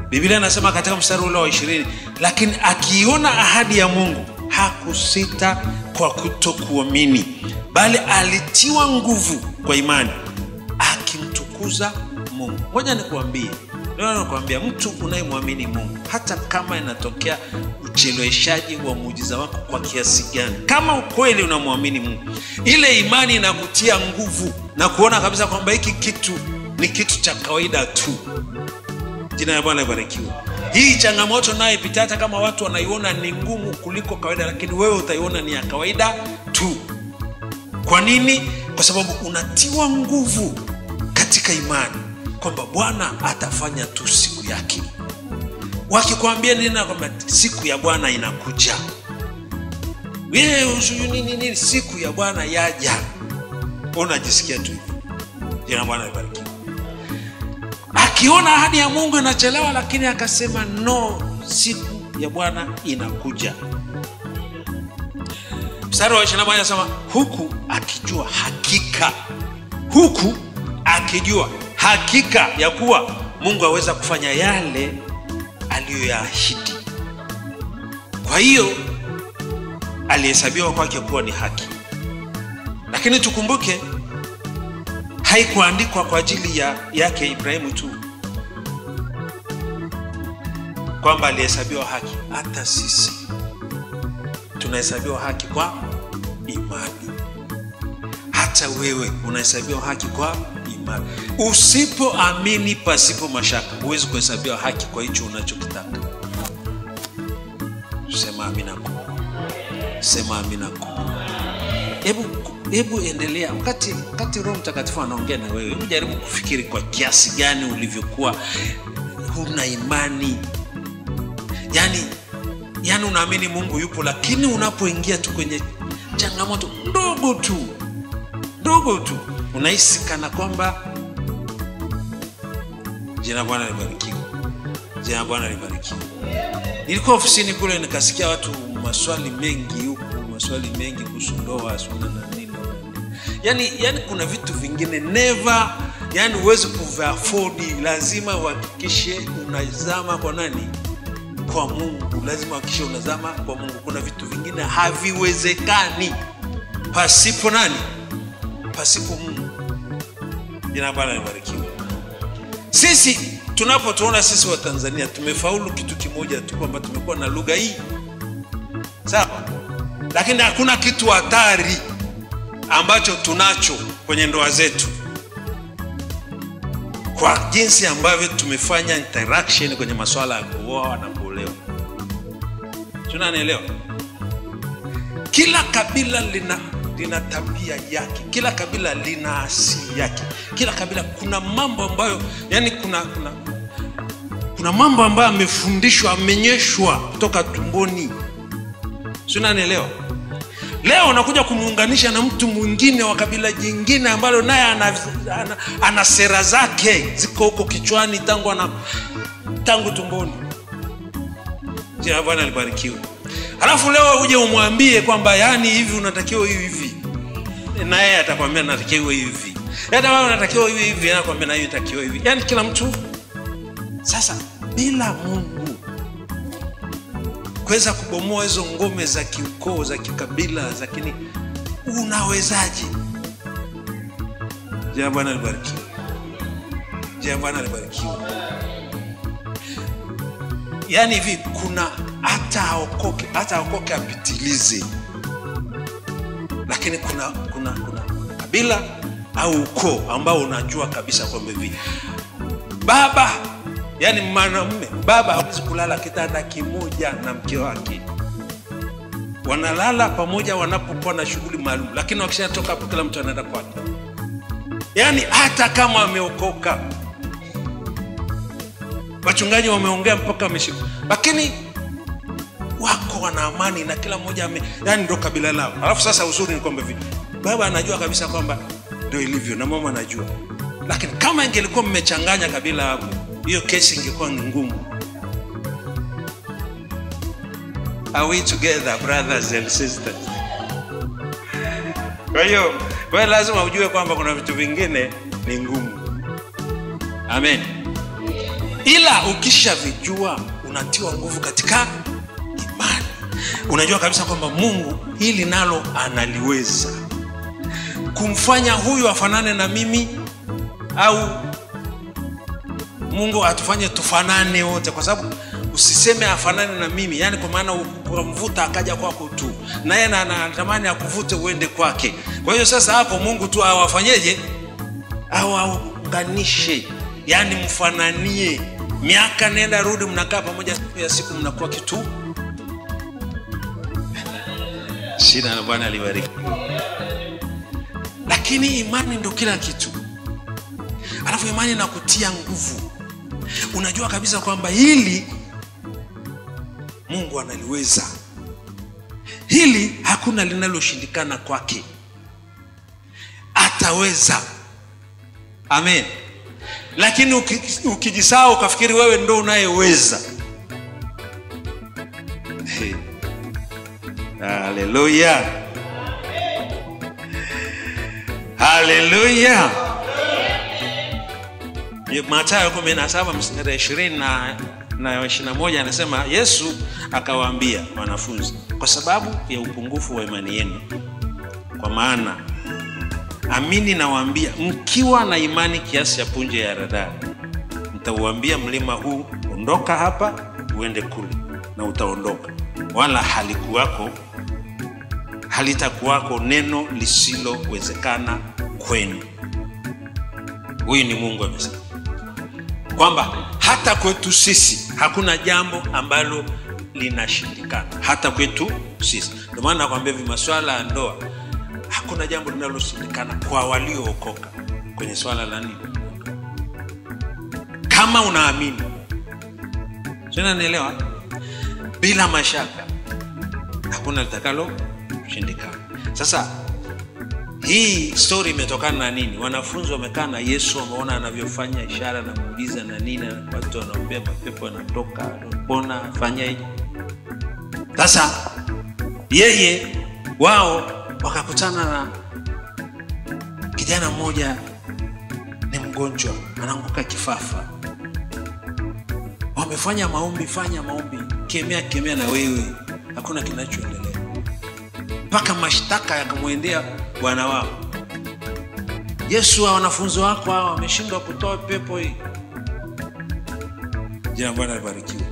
Biblia inasema katika mstari ule wa 20, lakini akiona ahadi ya Mungu hakusita kwa kutokuamini, bali alitiwa nguvu kwa imani akimtukuza Mungu. Ngoja nikuambie, leo nakuambia, mtu unayemwamini Mungu, hata kama inatokea ucheleweshaji wa muujiza wako kwa kiasi gani, kama ukweli unamwamini Mungu, ile imani inakutia nguvu na kuona kabisa kwamba hiki kitu ni kitu cha kawaida tu. Jina la Bwana libarikiwe. Hii changamoto nayoipitia, hata kama watu wanaiona ni ngumu kuliko kawaida, lakini wewe utaiona ni ya kawaida tu. Kwa nini? Kwa sababu unatiwa nguvu katika imani kwamba Bwana atafanya tu siku yake. Wakikwambia nini, na kwamba siku ya Bwana inakuja. Wewe usijui nini nini, siku ya Bwana yaja. Unajisikia tu hivyo. Jina Bwana libarikiwe. Akiona ahadi ya Mungu inachelewa, lakini akasema no, siku ya Bwana inakuja. Mstari wa 21 anasema huku akijua hakika, huku akijua hakika ya kuwa Mungu aweza kufanya yale aliyoyaahidi. Kwa hiyo alihesabiwa kwake kuwa ni haki. Lakini tukumbuke haikuandikwa kwa ajili yake Ibrahimu tu kwamba alihesabiwa haki. Hata sisi tunahesabiwa haki kwa imani. Hata wewe unahesabiwa haki kwa imani. Usipoamini pasipo mashaka, huwezi kuhesabiwa haki kwa hicho unachokitaka. Sema amina kubwa. Sema amina kubwa. Hebu endelea. Wakati Roho Mtakatifu anaongea na wewe, hebu jaribu kufikiri kwa kiasi gani ulivyokuwa huna imani. Yaani unaamini Mungu yupo, lakini unapoingia tu kwenye changamoto ndogo tu unahisi kana kwamba. Jina Bwana libarikiwe. Jina Bwana libarikiwe. Nilikuwa ofisini kule nikasikia watu maswali mengi huku, maswali mengi kuhusu ndoa, suna na nini. Yaani kuna vitu vingine never, yani huwezi kuafford. Lazima uhakikishe unazama kwa nani? Kwa Mungu. Lazima uhakikishe unazama kwa Mungu. Kuna vitu vingine haviwezekani pasipo nani? Pasipo Mungu. Jina Bwana libarikiwe. Sisi tunapotuona sisi wa Tanzania tumefaulu kitu kimoja tu, kwamba tumekuwa na lugha hii. Sawa? Lakini hakuna kitu hatari ambacho tunacho kwenye ndoa zetu kwa jinsi ambavyo tumefanya interaction kwenye masuala ya kuoa na kuolewa. Tunanielewa? Kila kabila lina tabia yake. Kila kabila lina asili yake. Kila kabila kuna mambo ambayo, yani kuna mambo ambayo amefundishwa, amenyeshwa kutoka tumboni. Tunanielewa? Leo unakuja kumuunganisha na mtu mwingine wa kabila jingine ambalo naye ana sera zake ziko huko kichwani tangu tumboni. Jina Bwana libarikiwe. Alafu leo uje umwambie kwamba yani hivi unatakiwa hivi, naye atakwambia natakiwa hivi. Hata wewe unatakiwa hivi hivi, anakuambia na yeye unatakiwa hivi. Yani kila mtu sasa bila Mungu kuweza kubomoa hizo ngome za kiukoo, za kikabila, za kini, unawezaje? Jina Bwana libarikiwe. Jina Bwana libarikiwe. Yani hivi kuna hata aokoke apitilize, lakini kuna kabila au ukoo ambao unajua kabisa kwamba hivi baba, yani mwanamume, baba hawezi kulala kitanda kimoja na mke wake. Wanalala pamoja wanapokuwa na shughuli maalum, lakini wakishatoka hapo kila mtu anaenda kwake. Yani hata kama ameokoka, wachungaji wameongea mpaka wameshiba, lakini wako wana amani na kila mmoja yani ndio kabila lao. Alafu sasa uzuri ni kwamba hivi baba anajua kabisa kwamba ndio ilivyo na mama anajua. Lakini kama ingelikuwa mmechanganya kabila hapo, hiyo kesi ingekuwa ni ngumu. Are we together, brothers and sisters? Kwa hiyo wewe lazima ujue kwamba kuna vitu vingine ni ngumu. Amen. Ila ukishavijua unatiwa nguvu katika imani. Unajua kabisa kwamba Mungu hili nalo analiweza. Kumfanya huyu afanane na mimi, au Mungu atufanye tufanane wote. Kwa sababu usiseme afanane na mimi, yani kwa maana ukamvuta akaja kwako tu, na yeye anatamani akuvute uende kwake. Kwa hiyo sasa hapo Mungu tu awafanyeje? Awaunganishe, yani mfananie. Miaka nenda rudi, mnakaa pamoja, siku ya siku mnakuwa kitu. Jina la Bwana libariki. Lakini imani ndio kila kitu. Alafu imani inakutia nguvu. Unajua kabisa kwamba hili Mungu analiweza. Hili hakuna linaloshindikana kwake. Ataweza. Amen. Lakini ukijisahau ukafikiri wewe ndio unayeweza. Hey. Hallelujah. Hallelujah. Mathayo 17 mstari 20 na 21 anasema, Yesu akawaambia wanafunzi, kwa sababu ya upungufu wa imani yenu, kwa maana amini nawaambia, mkiwa na imani kiasi ya punje ya haradali, mtauambia mlima huu, ondoka hapa uende kule, na utaondoka, wala halitakuwako neno lisilowezekana kwenu. Huyu ni Mungu amesema kwamba hata kwetu sisi hakuna jambo ambalo linashindikana, hata kwetu sisi. Ndio maana nakwambia hivi, masuala ya ndoa hakuna jambo linaloshindikana kwa waliookoka kwenye swala la nini, kama unaamini. Sio, nielewa? Bila mashaka hakuna litakalo shindikana. Sasa hii story imetokana na nini? Wanafunzi wamekaa na Yesu, wameona anavyofanya ishara na muujiza na nini, watu wanaombea, mapepo yanatoka, wanapona, fanya hivi. Sasa yeye wao wakakutana na kijana mmoja ni mgonjwa, anaanguka kifafa. Wamefanya maombi, fanya maombi, kemea kemea na wewe, hakuna kinachoendelea. Mpaka mashtaka yakamwendea bwana wao. Yesu, wanafunzi wako hao wameshindwa kutoa pepo hii. Jina Bwana libarikiwe.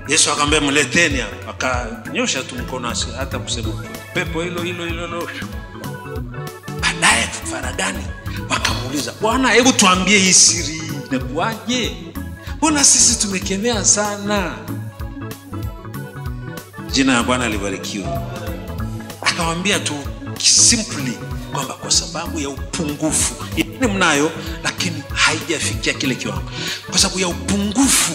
Yesu akamwambia mleteni hapa. Akanyosha tu mkono hata kusema pepo hilo hilo hilo. Baadaye faragani wakamuuliza, Bwana, hebu tuambie hii siri inakuaje? Mbona sisi tumekemea sana? Jina la Bwana libarikiwe. Akamwambia tu simply kwamba kwa sababu ya upungufu, imani mnayo lakini haijafikia kile kiwango, kwa sababu ya upungufu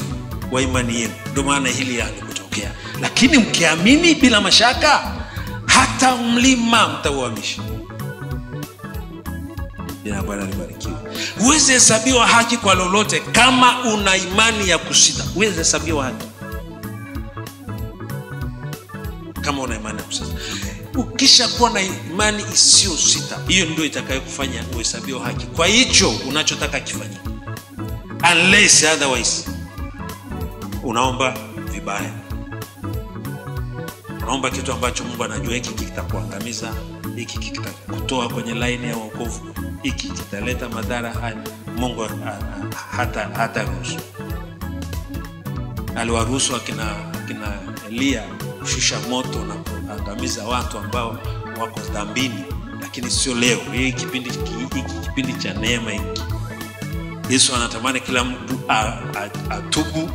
wa imani yenu ndio maana hili halikutokea. Lakini mkiamini bila mashaka, hata mlima mtauhamisha. Jina Bwana libarikiwe. Huwezi hesabiwa haki kwa lolote kama una imani ya kusita. Huwezi hesabiwa haki kama una imani ya kusita. Ukisha kuwa na imani isiyo sita, hiyo ndio itakayokufanya uhesabiwe haki kwa hicho unachotaka kifanyike. Unless otherwise unaomba vibaya. Unaomba kitu ambacho Mungu anajua hiki kitakuangamiza, hiki kitakutoa kwenye line ya wokovu, hiki kitaleta madhara haya. Mungu hata ruhusu. Aliwaruhusu akina Elia kushusha moto na kuangamiza watu ambao wako dhambini, lakini sio leo. Hii kipindi cha neema hiki. Yesu anatamani kila mtu atubu,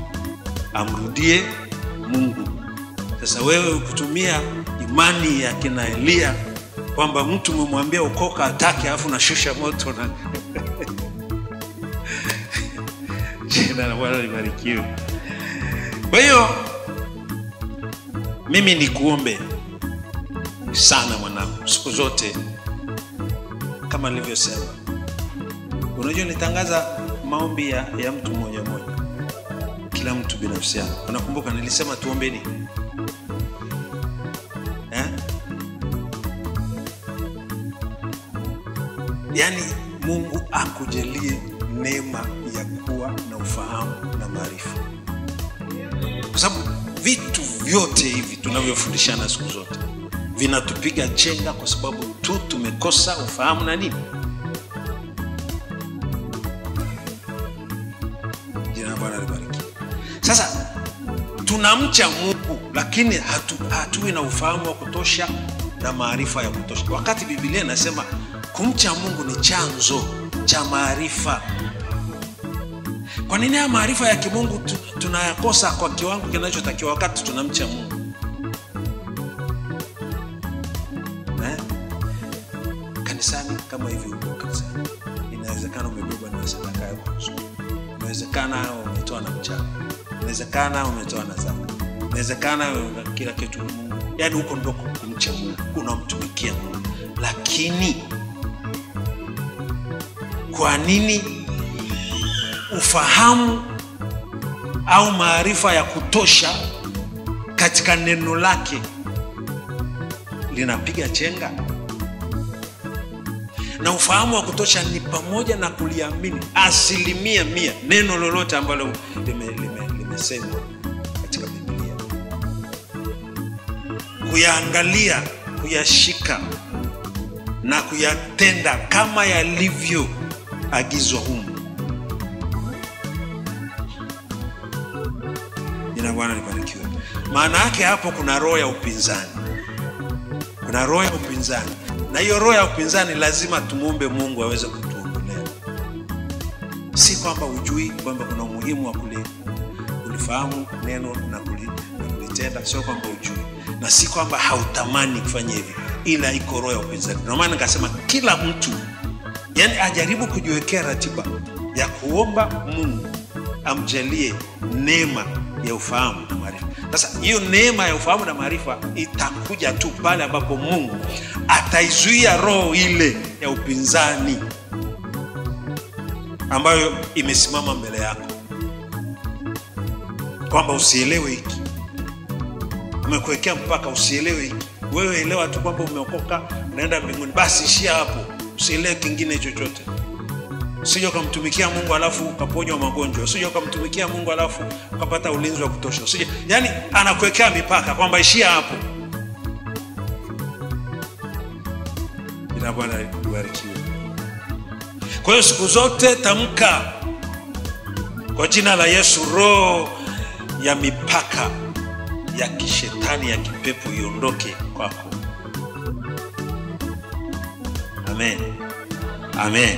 amrudie Mungu. Sasa wewe ukitumia imani ya kina Elia kwamba mtu umemwambia ukoka atake alafu unashusha moto na jina la Bwana libarikiwe. Kwa hiyo mimi nikuombe sana mwanangu, siku zote kama nilivyosema. Unajua nitangaza maombi ya mtu mmoja mmoja, kila mtu binafsi yake. Unakumbuka nilisema tuombe nini? Yaani Mungu akujalie neema ya kuwa na ufahamu na maarifa. Kwa sababu vitu vyote hivi tunavyofundishana siku zote vinatupiga chenga kwa sababu tu tumekosa ufahamu na nini? Jina la Bwana libarikiwe. Sasa tunamcha Mungu lakini hatui na ufahamu wa kutosha na maarifa ya kutosha. Wakati Biblia inasema kumcha Mungu ni chanzo cha maarifa. Kwa nini haya maarifa ya kimungu tunayakosa kwa kiwango kinachotakiwa wakati tunamcha Mungu? Kanisani kama hivi uko kanisani, inawezekana umebebwa na sadaka yako nzuri, inawezekana umetoa na mchango, inawezekana umetoa na zaka, inawezekana kila kitu Mungu, yaani huko ndio kumcha Mungu, unamtumikia Mungu. Lakini kwa nini ufahamu au maarifa ya kutosha katika neno lake linapiga chenga? Na ufahamu wa kutosha ni pamoja na kuliamini 100% neno lolote ambalo limesemwa katika Biblia, kuyaangalia, kuyashika na kuyatenda kama yalivyo agizwa humu. Jina Bwana libarikiwe. Maana yake hapo kuna roho ya upinzani. Kuna roho ya upinzani. Na hiyo roho ya upinzani lazima tumuombe Mungu aweze kutuondolea. Si kwamba hujui kwamba kuna umuhimu wa kulifahamu neno na kulitenda, sio kwamba hujui. Na si kwamba hautamani kufanya hivi, ila iko roho ya upinzani. Ndio maana nikasema kila mtu yani ajaribu kujiwekea ratiba ya kuomba Mungu amjalie neema ya ufahamu na maarifa. Sasa hiyo neema ya ufahamu na maarifa itakuja tu pale ambapo Mungu ataizuia roho ile ya upinzani ambayo imesimama mbele yako, kwamba usielewe hiki. Umekuwekea mpaka usielewe hiki. Wewe elewa tu kwamba umeokoka, unaenda mbinguni, basi ishia hapo, usielewe kingine chochote. Usije ukamtumikia Mungu alafu ukaponywa magonjwa. Usije ukamtumikia Mungu alafu ukapata ulinzi wa kutosha. Usije, yani anakuwekea mipaka kwamba ishia hapo. Jina Bwana libarikiwe. Kwa hiyo siku zote tamka kwa jina la Yesu, roho ya mipaka ya kishetani ya kipepo iondoke kwako. Amen. Amen.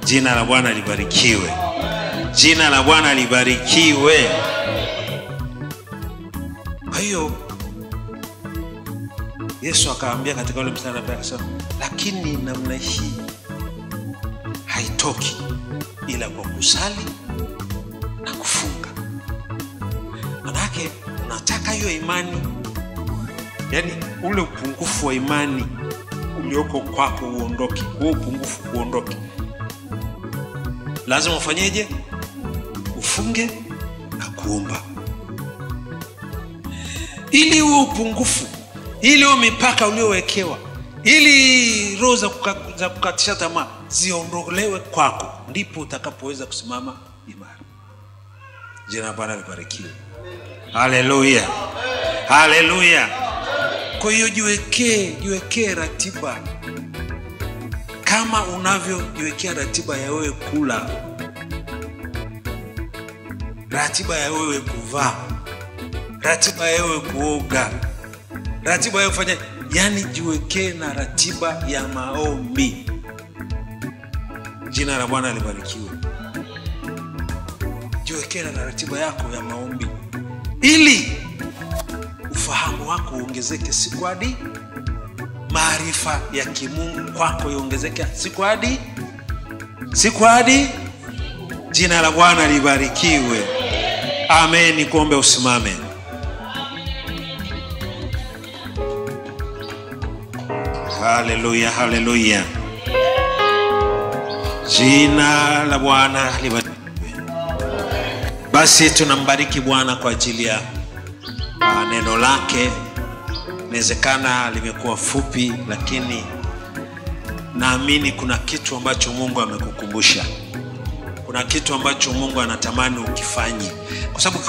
Jina la Bwana libarikiwe. Jina la Bwana libarikiwe. Kwa hiyo Yesu akaambia katika ule mstari akasema, lakini namna hii haitoki ila kwa kusali na kufunga. Maana yake unataka hiyo imani, yani ule upungufu wa imani ulioko kwako uondoke, huo upungufu uondoke. Lazima ufanyeje? Ufunge na kuomba. Ili huo upungufu, ili huo mipaka uliowekewa, ili roho za kukatisha tamaa ziondolewe kwako, ndipo utakapoweza kusimama imara. Jina Bwana libarikiwe. Haleluya. Haleluya. Kwa hiyo jiwekee ratiba. Kama unavyojiwekea ratiba ya wewe kula, ratiba ya wewe kuvaa, ratiba ya wewe kuoga, ratiba ya kufanya, yani jiwekee na ratiba ya maombi. Jina la Bwana libarikiwe. Jiwekee na ratiba yako ya maombi ili ufahamu wako uongezeke siku hadi, maarifa ya kimungu kwako iongezeke siku hadi siku hadi. Jina la Bwana libarikiwe. Amen. Nikuombe usimame. Haleluya, haleluya. Jina la Bwana libarikiwe. Basi tunambariki Bwana kwa ajili ya neno lake. Inawezekana limekuwa fupi, lakini naamini kuna kitu ambacho Mungu amekukumbusha. Kuna kitu ambacho Mungu anatamani ukifanye. Kwa sababu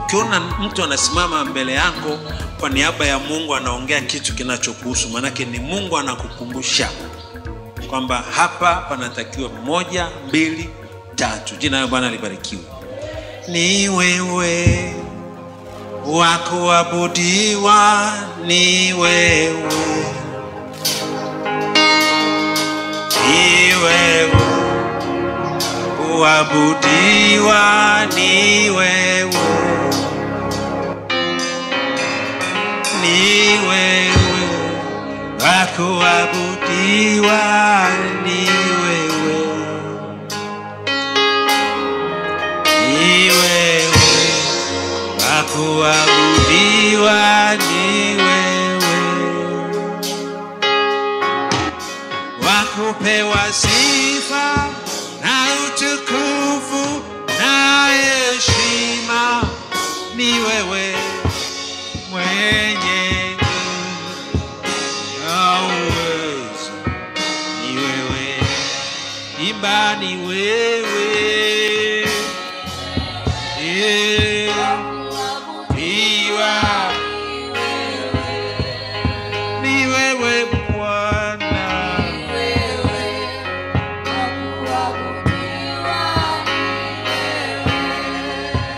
ukiona mtu anasimama mbele yako kwa niaba ya Mungu anaongea kitu kinachokuhusu, maana yake ni Mungu anakukumbusha kwamba hapa panatakiwa 1, 2, 3. Jina la Bwana libarikiwe. Ni wewe wa kuabudiwa, ni wewe, ni wewe Wakuabudiwa ni wewe, ni wewe. Wakuabudiwa ni wewe, ni wewe. Wakuabudiwa ni wewe. Wakupewa sifa na utukufu na heshima ni wewe, mwenye uwezo ni wewe. Imba ni wewe, iwa ni wewe Bwana.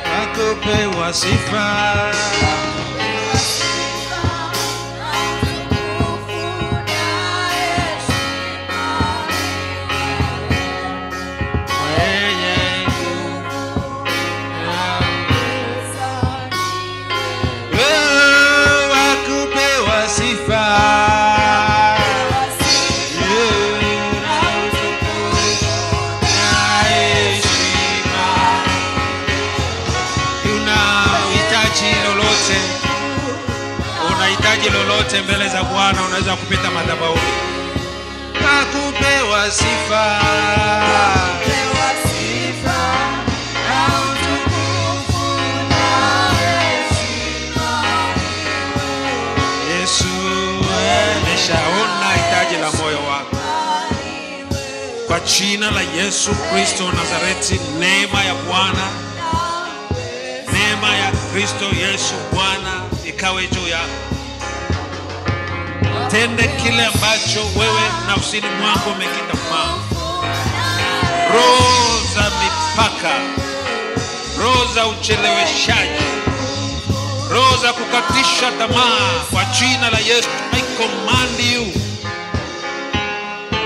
Wakupewa sifa mwenye wakupewa sifa na heshima. Unahitaji lolote, unahitaji lolote mbele za Bwana, unaweza kupita madhabahuni. Wakupewa sifa Yesu, ameshaona hitaji la moyo wako. Kwa jina la Yesu Kristo wa Nazareti, neema ya Bwana, neema ya Kristo Yesu Bwana ikawe juu yako. Tende kile ambacho wewe nafsini mwako umekitamani. Roho za mipaka, roho za ucheleweshaji, roho za kukatisha tamaa, kwa jina la Yesu I command you,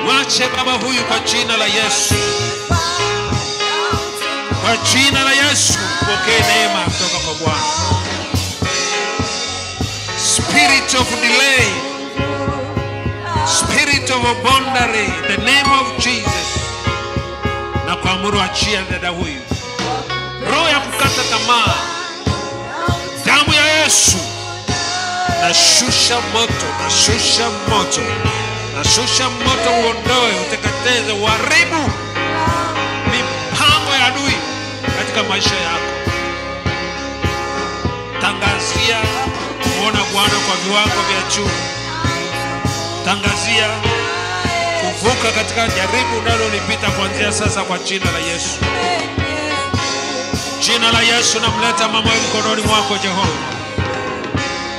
mwache baba huyu kwa jina la Yesu. Kwa jina la Yesu pokee neema kutoka kwa Bwana. Spirit of delay, spirit of boundary, in the name of Jesus, na kuamuru achia dada huyu. Roho ya kukata tamaa, damu ya Yesu nashusha moto, nashusha moto, nashusha moto, uondoe, uteketeze, uharibu mipango ya adui katika maisha yako. Tangazia kuona Bwana kwa viwango vya juu. Tangazia kuvuka katika jaribu unalolipita kuanzia sasa kwa jina la Yesu. Jina la Yesu namleta mama mkononi mwako Jehova.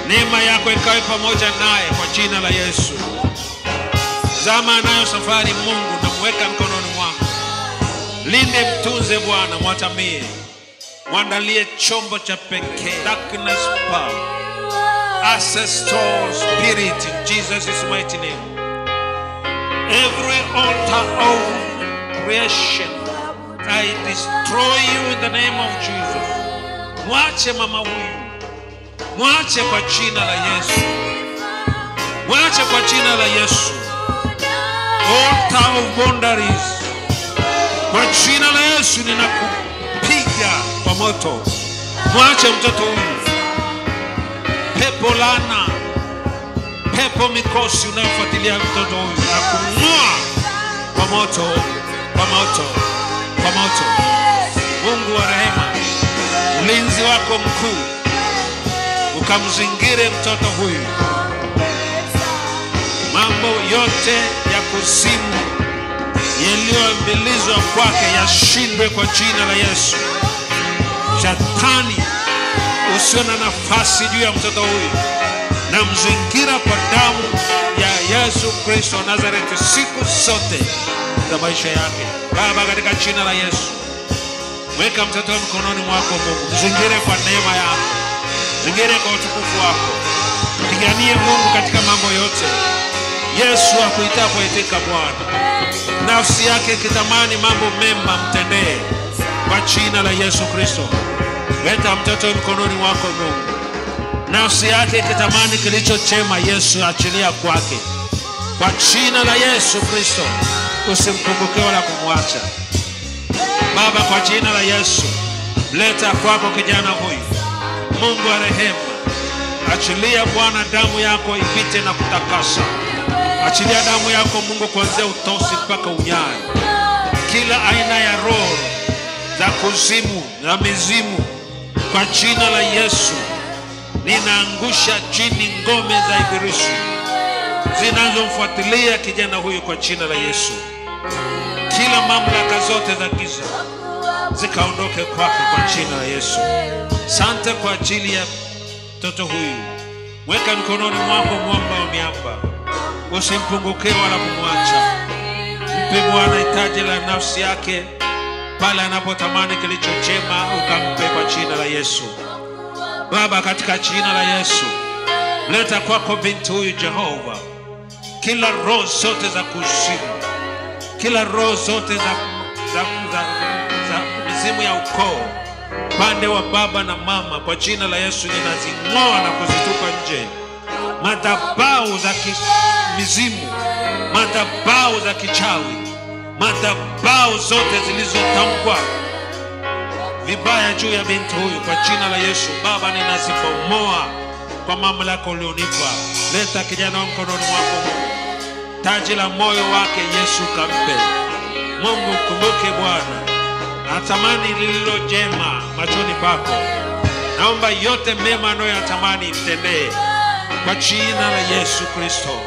Neema yako ikawe pamoja naye kwa jina la Yesu. Zama anayo safari Mungu, namweka mkononi mwako. Linde, mtunze Bwana, mwatamie. Mwandalie chombo cha pekee. Darkness power, ancestral spirit, in Jesus' mighty name. Every altar of creation, I destroy you in the name of Jesus. Mwache mama huyu, mwache kwa jina la Yesu, mwache kwa jina la Yesu. Altar of boundaries, kwa jina la Yesu ninakupiga kwa moto. Mwache mtoto huyu. Pepo lana, pepo mikosi unayofuatilia mtoto huyu, na kumng'oa kwa moto, kwa moto, kwa moto. Mungu wa rehema, ulinzi wako mkuu ukamzingire mtoto huyu. Mambo yote ya kuzimu yaliyoambilizwa kwake yashindwe kwa jina la Yesu. Shetani usio na nafasi juu ya mtoto huyu, na mzingira kwa damu ya Yesu Kristo Nazareti siku zote za maisha yake. Baba, katika jina la Yesu, weka mtoto mkononi mwako Mungu, mzingire kwa neema yako, mzingire kwa utukufu wako. Piganie Mungu katika mambo yote. Yesu akuitapo itika Bwana. Nafsi yake ikitamani mambo mema mtendee kwa jina la Yesu Kristo. Leta mtoto mkononi wako Mungu. Nafsi yake ikitamani kilicho chema, Yesu achilia kwake kwa jina la Yesu Kristo. Usimkumbuke wala kumwacha Baba, kwa jina la Yesu. Leta kwako kijana huyu. Mungu wa rehema, achilia Bwana damu yako ipite na kutakasa. Achilia damu yako Mungu kuanzia utosi mpaka unyayo. Kila aina ya roho za kuzimu na mizimu, kwa jina la Yesu ninaangusha chini ngome za ibilisi zinazomfuatilia kijana huyu kwa jina la Yesu. Kila mamlaka zote za giza zikaondoke kwake kwa jina la Yesu. Sante kwa ajili ya mtoto huyu. Weka mkononi mwako mwamba wa miamba, usimpungukie wala kumwacha. Mpe Bwana hitaji la nafsi yake, pale anapotamani kilicho chema ukampe kwa jina la Yesu. Baba, katika jina la Yesu, leta kwako binti huyu Jehova. Kila roho zote za kuzimu, kila roho zote za mizimu ya ukoo pande wa baba na mama, kwa jina la Yesu ninazing'oa na kuzitupa nje. Madhabahu za mizimu, madhabahu za kichawi, madhabahu zote zilizotamkwa vibaya juu ya binti huyu, kwa jina la Yesu Baba ninazibomoa kwa mamlaka ulionipa. Leta kijana mkononi mwako Mungu. Taji la moyo wake Yesu kampe. Mungu kumbuke Bwana, natamani lililo jema machoni pako. Naomba yote mema anayoyatamani mtendee kwa jina la Yesu Kristo.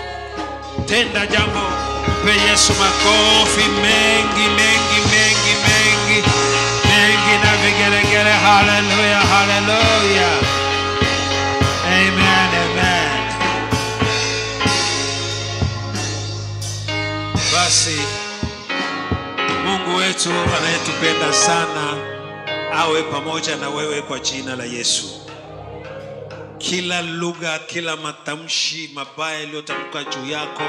Tenda jambo, mpe Yesu makofi mengi mengi mengi mengi mengi na vigelegele. Haleluya, haleluya. Amen, amen. Basi Mungu wetu anayetupenda sana awe pamoja na wewe kwa jina la Yesu. Kila lugha, kila matamshi mabaya yaliyotamka juu yako,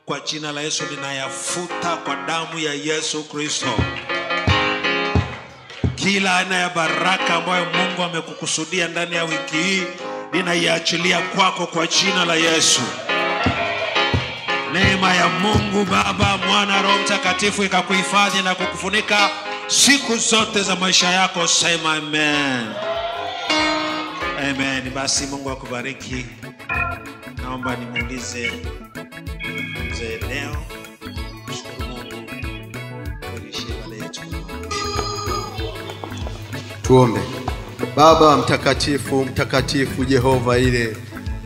kwa jina la Yesu ninayafuta kwa damu ya Yesu Kristo. Kila aina ya baraka ambayo Mungu amekukusudia ndani ya wiki hii ninaiachilia kwako kwa jina la Yesu. Neema ya Mungu Baba, Mwana, Roho Mtakatifu ikakuhifadhi na kukufunika siku zote za maisha yako. Sema amen. Amen. Basi Mungu akubariki. Naomba nimuulize mzee leo. Shukuru Mungu kuishia wale yetu. Tuombe. Baba mtakatifu, mtakatifu Jehova ile,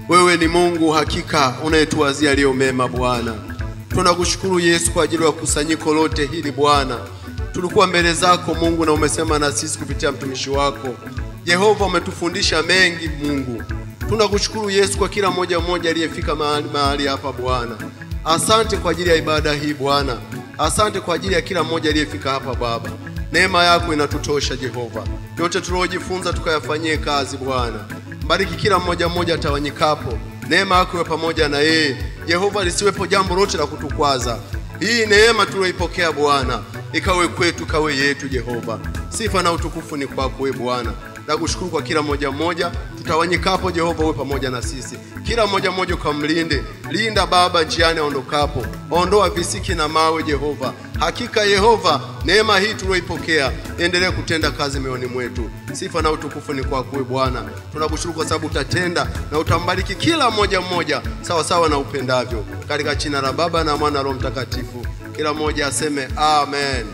wewe ni Mungu hakika unayetuwazia leo mema Bwana. Tunakushukuru Yesu kwa ajili ya kusanyiko lote hili Bwana. Tulikuwa mbele zako Mungu na umesema na sisi kupitia mtumishi wako. Jehova umetufundisha mengi Mungu. Tunakushukuru Yesu kwa kila mmoja mmoja aliyefika mahali hapa Bwana. Asante kwa ajili ya ibada hii Bwana. Asante kwa ajili ya kila mmoja aliyefika hapa Baba. Neema yako inatutosha Jehova. Yote tuliojifunza tukayafanyie kazi Bwana. Bariki kila mmoja mmoja atawanyikapo. Neema yako iwe pamoja na yeye. Jehova, lisiwepo jambo lolote la kutukwaza. Hii neema tuliyoipokea Bwana ikawe kwetu, kawe yetu Jehova. Sifa na utukufu ni kwako wewe Bwana. Nakushukuru kwa kila mmoja mmoja tutawanyikapo Jehova, uwe pamoja na sisi. Kila mmoja mmoja ukamlinde. Linda Baba njiani aondokapo. Ondoa visiki na mawe Jehova. Hakika Yehova, neema hii tuliyoipokea endelee kutenda kazi mioyoni mwetu. Sifa na utukufu ni kwako wewe Bwana. Tunakushukuru kwa sababu utatenda na utambariki kila mmoja mmoja sawa sawa na upendavyo. Katika jina la Baba na Mwana na Roho Mtakatifu. Kila mmoja aseme amen.